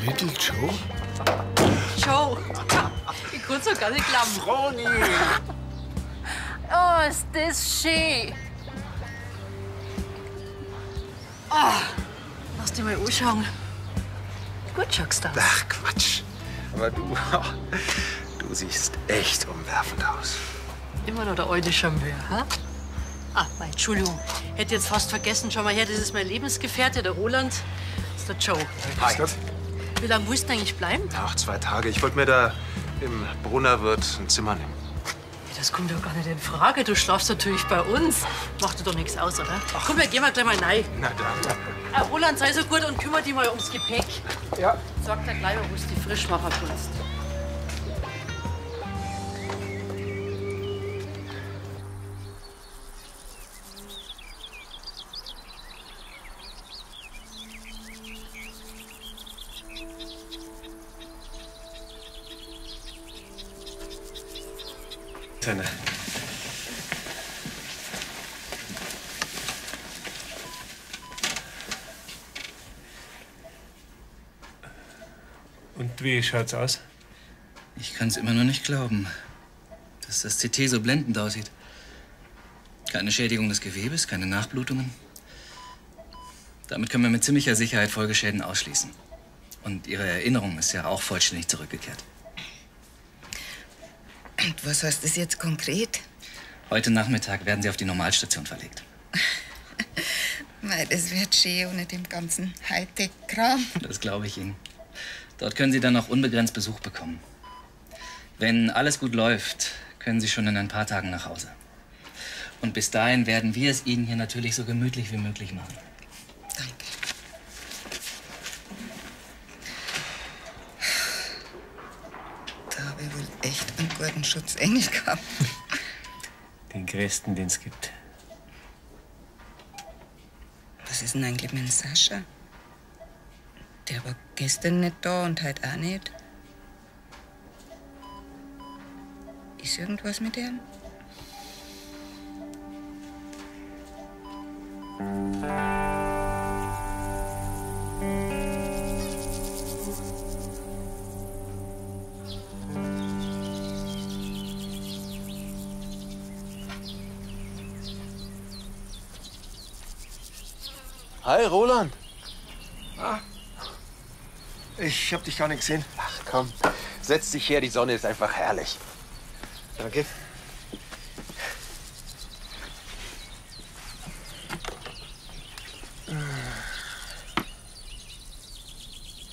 Little Joe? Joe! Ich kann's doch gar nicht glauben. Froni! Oh, ist das schön! Oh, lass dich mal anschauen. Gut schaust du aus. Ach, Quatsch. Aber du, du siehst echt umwerfend aus. Immer noch der alte Charmeur, ha? Ah, mei, Entschuldigung. Hätte jetzt fast vergessen. Schau mal her, das ist mein Lebensgefährte, der Roland. Das ist der Joe. Hi. Wie lange willst du eigentlich bleiben? Ach, 2 Tage. Ich wollte mir da im Brunnerwirt ein Zimmer nehmen. Ja, das kommt doch gar nicht in Frage. Du schlafst natürlich bei uns. Macht dir doch nichts aus, oder? Komm, wir gehen mal gleich mal rein. Na dann. Ah, Roland, sei so gut und kümmere dich mal ums Gepäck. Ja. Sag dir gleich mal, wo du die frisch machen kannst. Seine. Und wie schaut's aus? Ich kann's immer noch nicht glauben, dass das CT so blendend aussieht. Keine Schädigung des Gewebes, keine Nachblutungen. Damit können wir mit ziemlicher Sicherheit Folgeschäden ausschließen. Und Ihre Erinnerung ist ja auch vollständig zurückgekehrt. Und was heißt das jetzt konkret? Heute Nachmittag werden Sie auf die Normalstation verlegt. Mei, das wird schön ohne dem ganzen Hightech-Kram. Das glaube ich Ihnen. Dort können Sie dann auch unbegrenzt Besuch bekommen. Wenn alles gut läuft, können Sie schon in ein paar Tagen nach Hause. Und bis dahin werden wir es Ihnen hier natürlich so gemütlich wie möglich machen. Da habe ich wohl echt einen guten Schutzengel gehabt. Den größten, den es gibt. Was ist denn eigentlich mit dem Sascha? Der war gestern nicht da und heute auch nicht. Ist irgendwas mit ihm? Hi, Roland. Ah, ich hab dich gar nicht gesehen. Ach komm, setz dich her, die Sonne ist einfach herrlich. Danke.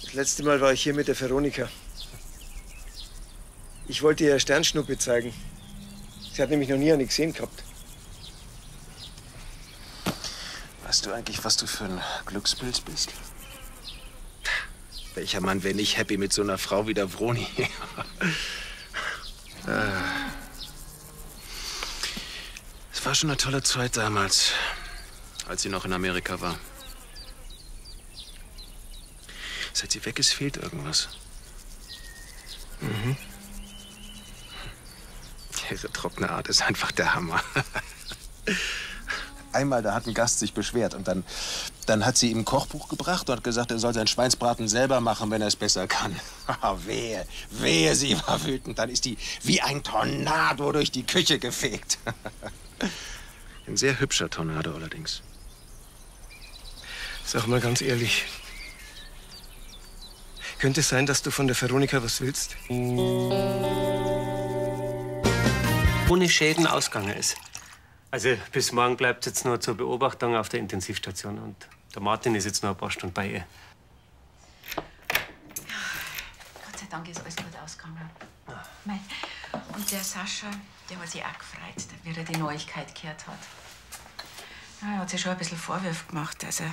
Das letzte Mal war ich hier mit der Veronika. Ich wollte ihr Sternschnuppe zeigen. Sie hat nämlich noch nie eine gesehen gehabt. Weißt du eigentlich, was du für ein Glückspilz bist? Welcher Mann wäre nicht happy mit so einer Frau wie der Vroni? Ah. Es war schon eine tolle Zeit damals, als sie noch in Amerika war. Seit sie weg ist, fehlt irgendwas. Mhm. Ihre trockene Art ist einfach der Hammer. Einmal, da hat ein Gast sich beschwert und dann hat sie ihm ein Kochbuch gebracht und hat gesagt, er soll seinen Schweinsbraten selber machen, wenn er es besser kann. Wehe, wehe, sie war wütend. Dann ist die wie ein Tornado durch die Küche gefegt. Ein sehr hübscher Tornado allerdings. Sag mal ganz ehrlich. Könnte es sein, dass du von der Veronika was willst? Ohne Schäden ausgegangen ist. Also bis morgen bleibt jetzt nur zur Beobachtung auf der Intensivstation. Und der Martin ist jetzt noch ein paar Stunden bei ihr. Gott sei Dank ist alles gut ausgegangen. Mei. Und der Sascha, der hat sich auch gefreut, wie er die Neuigkeit gehört hat. Ja, er hat sich schon ein bisschen Vorwürfe gemacht, dass er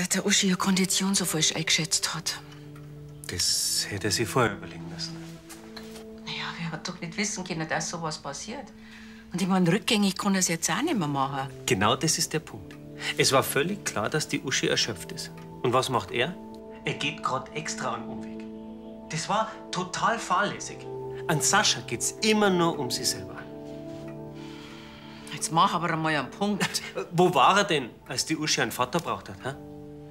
der Uschi ihre Kondition so falsch eingeschätzt hat. Das hätte er sich vorher überlegen müssen. Naja, wer hat doch nicht wissen können, dass sowas passiert. Und ich meine, rückgängig kann er es jetzt auch nicht mehr machen. Genau das ist der Punkt. Es war völlig klar, dass die Uschi erschöpft ist. Und was macht er? Er geht gerade extra einen Umweg. Das war total fahrlässig. An Sascha geht's immer nur um sich selber. Jetzt mach aber einmal einen Punkt. Wo war er denn, als die Uschi einen Vater braucht hat? Hä?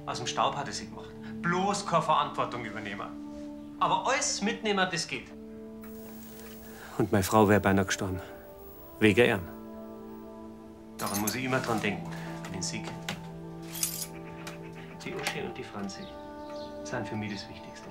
Aus dem Staub hat er sie gemacht. Bloß keine Verantwortung übernehmen. Aber alles mitnehmen, das geht. Und meine Frau wäre beinahe gestorben. Wegen ihm. Daran muss ich immer dran denken, an den Sieg. Die Uschi und die Franzi sind für mich das Wichtigste.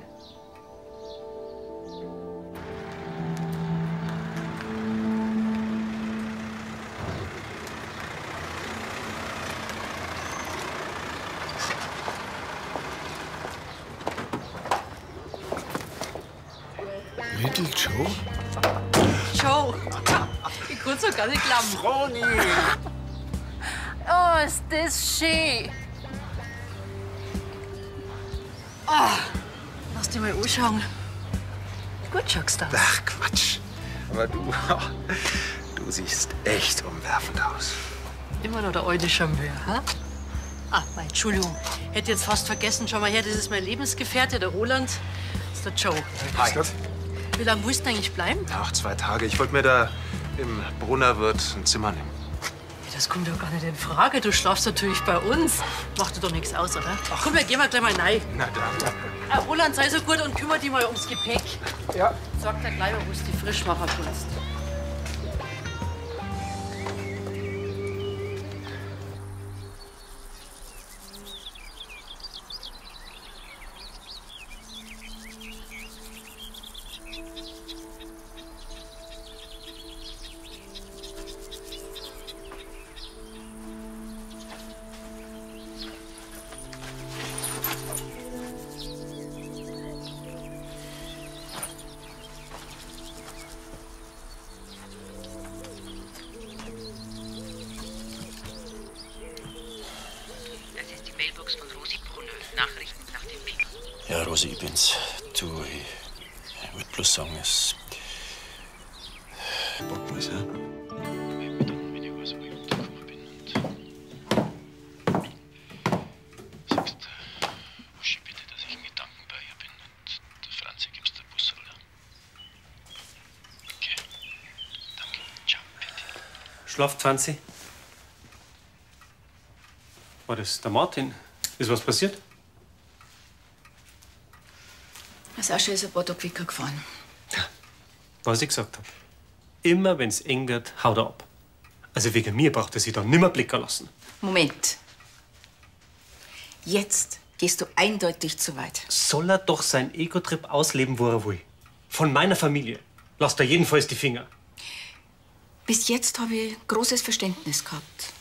Little Joe? Joe! Ich kann es gar nicht glauben. Froni! Oh, ist das schön! Oh, lass dich mal anschauen. Gut schaust du aus. Ach, Quatsch. Aber du, du siehst echt umwerfend aus. Immer noch der alte Charmeur, hä? Ah, mei, Entschuldigung. Hätte jetzt fast vergessen. Schau mal her, das ist mein Lebensgefährte, der Roland. Das ist der Joe. Hi. Wie lange willst du eigentlich bleiben? Ach, 2 Tage. Ich wollte mir da im Brunnerwirt ein Zimmer nehmen. Ja, das kommt doch gar nicht in Frage. Du schlafst natürlich bei uns. Macht dir doch nichts aus, oder? Ach. Komm, wir gehen mal gleich mal rein. Na dann. Ah, Roland, sei so gut und kümmere dich mal ums Gepäck. Ja. Sag dir gleich mal, wo du die frisch machen kannst. Ja, Rosi, ich bin's. Du, ich wollte bloß sagen, es. Bock was, hä? Uschi, bitte, dass ich in Gedanken bei ihr bin. Und der Franzi gibst der Bus, oder? Okay. Danke. Ciao. Schlaft, Franzi? War das der Martin? Ist was passiert? Der Sascha ist ein paar Tage quicker gefahren. Was ich gesagt hab. Immer wenn's eng wird, haut er ab. Also wegen mir braucht er sich da nimmer blicken lassen. Moment. Jetzt gehst du eindeutig zu weit. Soll er doch seinen Ego-Trip ausleben, wo er will. Von meiner Familie. Lasst er jedenfalls die Finger. Bis jetzt habe ich großes Verständnis gehabt.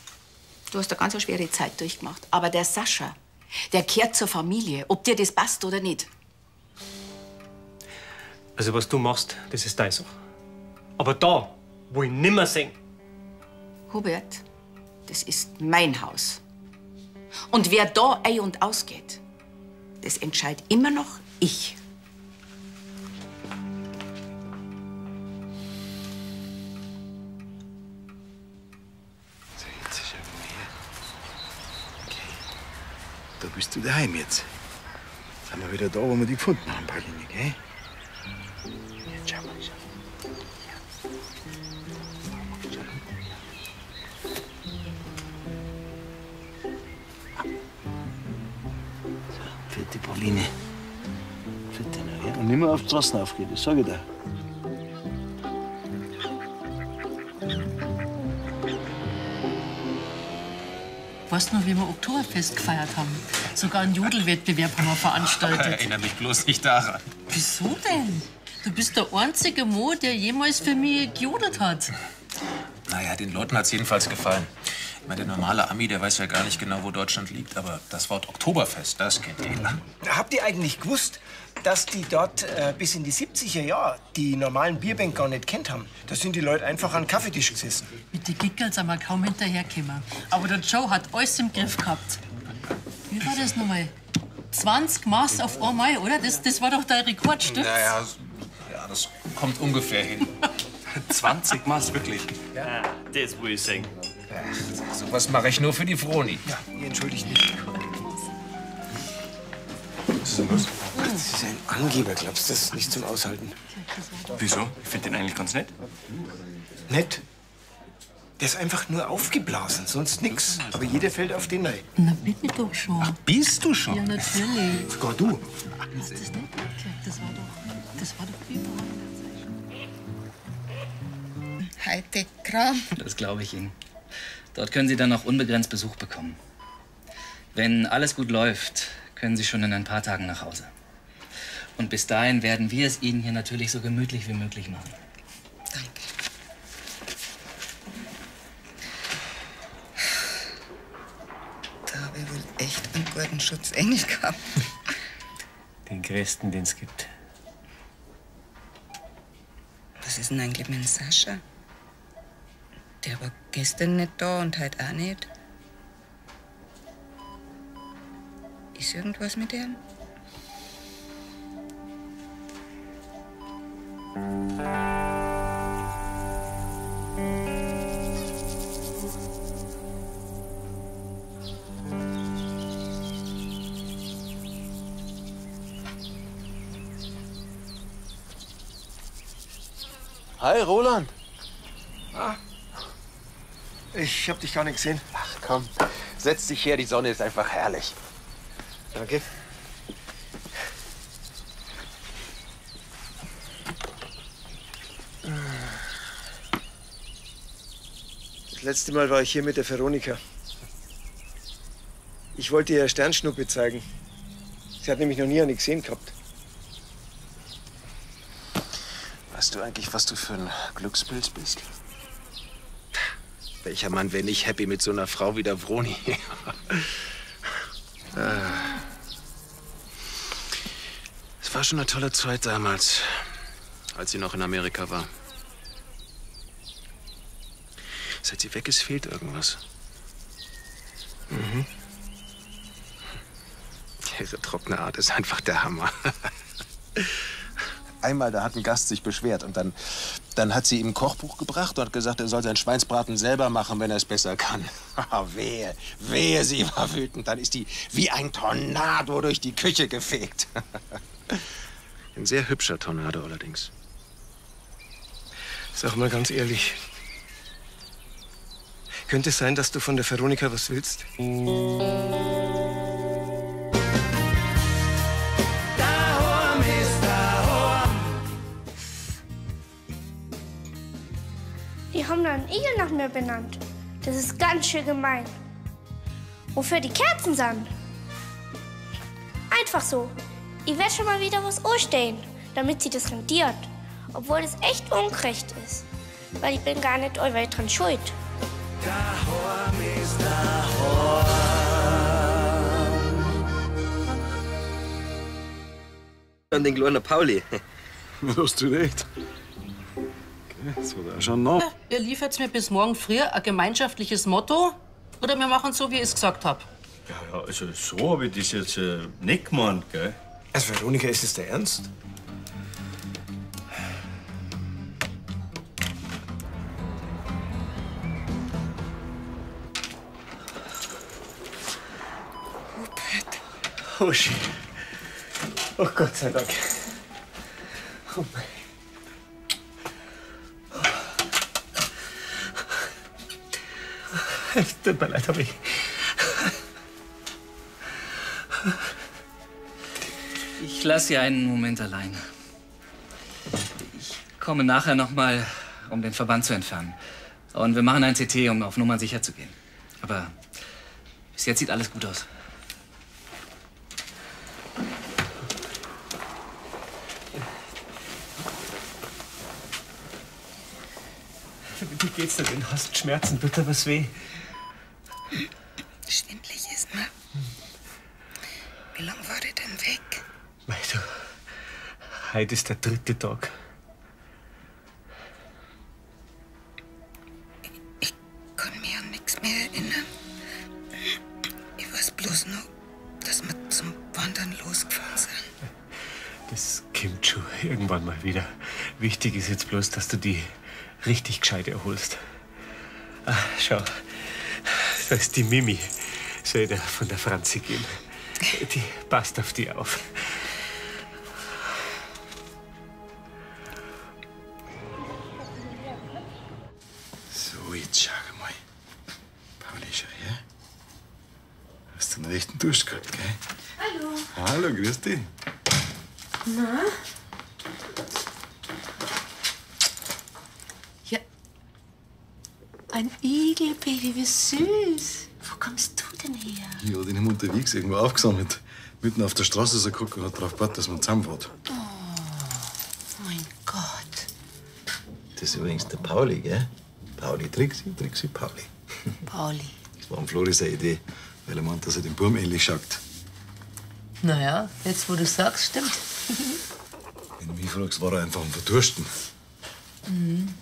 Du hast eine ganz schwere Zeit durchgemacht. Aber der Sascha, der kehrt zur Familie, ob dir das passt oder nicht. Also was du machst, das ist deine Sache. Aber da, wo ich nimmer seh, Hubert, das ist mein Haus. Und wer da ein- und ausgeht, das entscheidet immer noch ich. So, jetzt ist er mir. Okay. Da bist du daheim jetzt. Sind wir wieder da, wo wir die gefunden haben, Pauline, gell? Jetzt schau mal, schau. Vierte Pauline. Vierte noch, ja? Und nimmer auf die Straßen aufgehen, das sag ich dir. Weißt du noch, wie wir Oktoberfest gefeiert haben? Sogar einen Jodelwettbewerb haben wir veranstaltet. Erinnere mich bloß nicht daran. Wieso denn? Du bist der einzige Mo, der jemals für mich gejodelt hat. Naja, den Leuten hat's jedenfalls gefallen. Ich meine, der normale Ami, der weiß ja gar nicht genau, wo Deutschland liegt, aber das Wort Oktoberfest, das kennt jeder. Habt ihr eigentlich gewusst, dass die dort bis in die 70er Jahre die normalen Bierbänke gar nicht kennt haben? Da sind die Leute einfach an den Kaffeetisch gesessen. Mit den Gickeln sind wir kaum hinterhergekommen. Aber der Joe hat alles im Griff gehabt. Wie war das nochmal? 20 Maß auf einmal, oder? Das war doch dein Rekord, stimmt's? Naja, ja, das kommt ungefähr hin. 20 Maß, wirklich? Ja, das will ich sehen. Sowas mache ich nur für die Vroni. Ja, ihr entschuldigt mich. Was ist denn los? Das ist ein Angeber, glaubst du, das ist nicht zum Aushalten. Wieso? Ich finde den eigentlich ganz nett. Nett? Der ist einfach nur aufgeblasen, sonst nix. Aber jeder fällt auf den rein. Na, bin ich doch schon. Ach, bist du schon? Ja, natürlich. Sogar du. Hast du das nicht mitgekriegt? Das war doch überall. Hightech-Kram. Das glaube ich Ihnen. Dort können Sie dann auch unbegrenzt Besuch bekommen. Wenn alles gut läuft, können Sie schon in ein paar Tagen nach Hause. Und bis dahin werden wir es Ihnen hier natürlich so gemütlich wie möglich machen. Da habe ich wohl echt einen guten Schutzengel gehabt. Den größten, den es gibt. Was ist denn eigentlich mit dem Sascha? Der war gestern nicht da und heute auch nicht. Ist irgendwas mit ihm? Hi, Roland. Ah, ich hab dich gar nicht gesehen. Ach komm, setz dich her, die Sonne ist einfach herrlich. Danke. Das letzte Mal war ich hier mit der Veronika. Ich wollte ihr Sternschnuppe zeigen. Sie hat nämlich noch nie eine gesehen gehabt. Weißt du eigentlich, was du für ein Glückspilz bist? Welcher Mann wäre nicht happy mit so einer Frau wie der Vroni? Ah. Es war schon eine tolle Zeit damals, als sie noch in Amerika war. Seit sie weg ist, fehlt irgendwas. Mhm. Ihre trockene Art ist einfach der Hammer. Einmal, da hat ein Gast sich beschwert und dann hat sie ihm ein Kochbuch gebracht und hat gesagt, er soll seinen Schweinsbraten selber machen, wenn er es besser kann. Wehe, wehe, sie war wütend. Dann ist die wie ein Tornado durch die Küche gefegt. Ein sehr hübscher Tornado allerdings. Sag mal ganz ehrlich. Könnte es sein, dass du von der Veronika was willst? Die haben da einen Igel nach mir benannt. Das ist ganz schön gemein. Wofür die Kerzen sind? Einfach so. Ich werde schon mal wieder was anstellen, damit sie das rentiert. Obwohl das echt ungerecht ist. Weil ich bin gar nicht allweil dran schuld. An den kleinen Pauli. Hast du recht. Okay, das hat er auch schon einen Namen. Ihr liefert mir bis morgen früh ein gemeinschaftliches Motto oder wir machen so, wie ich es gesagt hab. Ja, ja, also so habe ich das jetzt nicht gemeint, gell? Also, Veronika, ist das der Ernst? Uschi. Oh Gott sei Dank. Oh mein. Es tut mir leid, aber ich. Ich lasse Sie einen Moment allein. Ich komme nachher noch mal, um den Verband zu entfernen. Und wir machen ein CT, um auf Nummer sicher zu gehen. Aber bis jetzt sieht alles gut aus. Wie geht's dir denn? Hast du Schmerzen? Tut dir was weh? Schwindlig ist mir. Wie lange war ich denn weg? Mei, du, heute ist der dritte Tag. Ich kann mich an nichts mehr erinnern. Ich weiß bloß noch, dass wir zum Wandern losgefahren sind. Das kommt schon irgendwann mal wieder. Wichtig ist jetzt bloß, dass du die richtig gescheit erholst. Ah, schau, da ist die Mimi. Soll ich dir von der Franzi geben? Die passt auf die auf. So, jetzt schau mal. Pauli, schau her. Hast du einen rechten Durst gehabt, gell? Hallo. Hallo, grüß dich. Na? Ja. Ein Igelbaby, wie süß. Wo kommst du denn her? Ja, den haben wir unterwegs irgendwo aufgesammelt. Mitten auf der Straße ist er geguckt und hat darauf gewartet, dass man zusammenfährt. Oh, mein Gott. Das ist übrigens der Pauli, gell? Pauli Trixi, Trixi Pauli. Pauli. Das war am Flori seine Idee, weil er meint, dass er dem Burm ähnlich schaut. Naja, jetzt wo du sagst, stimmt. Wenn du mich fragst, war er einfach am Verdursten. Mhm.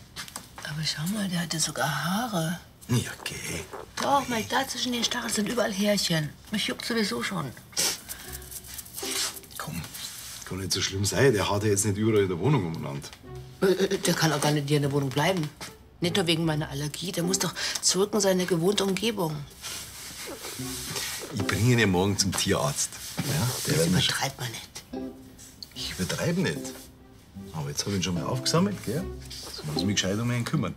Aber schau mal, der hatte sogar Haare. Ja, geh. Doch, mal da zwischen den Stacheln sind überall Härchen. Mich juckt sowieso schon. Kann nicht so schlimm sein, der hat ja jetzt nicht überall in der Wohnung umeinander. Der kann auch gar nicht hier in der Wohnung bleiben. Nicht nur wegen meiner Allergie, der muss doch zurück in seine gewohnte Umgebung. Ich bringe ihn ja morgen zum Tierarzt. Ja, der Das wird mir schon- übertreibt man nicht. Ich übertreibe nicht. Aber jetzt habe ich ihn schon mal aufgesammelt, gell? Jetzt muss ich mich gescheit um ihn kümmern.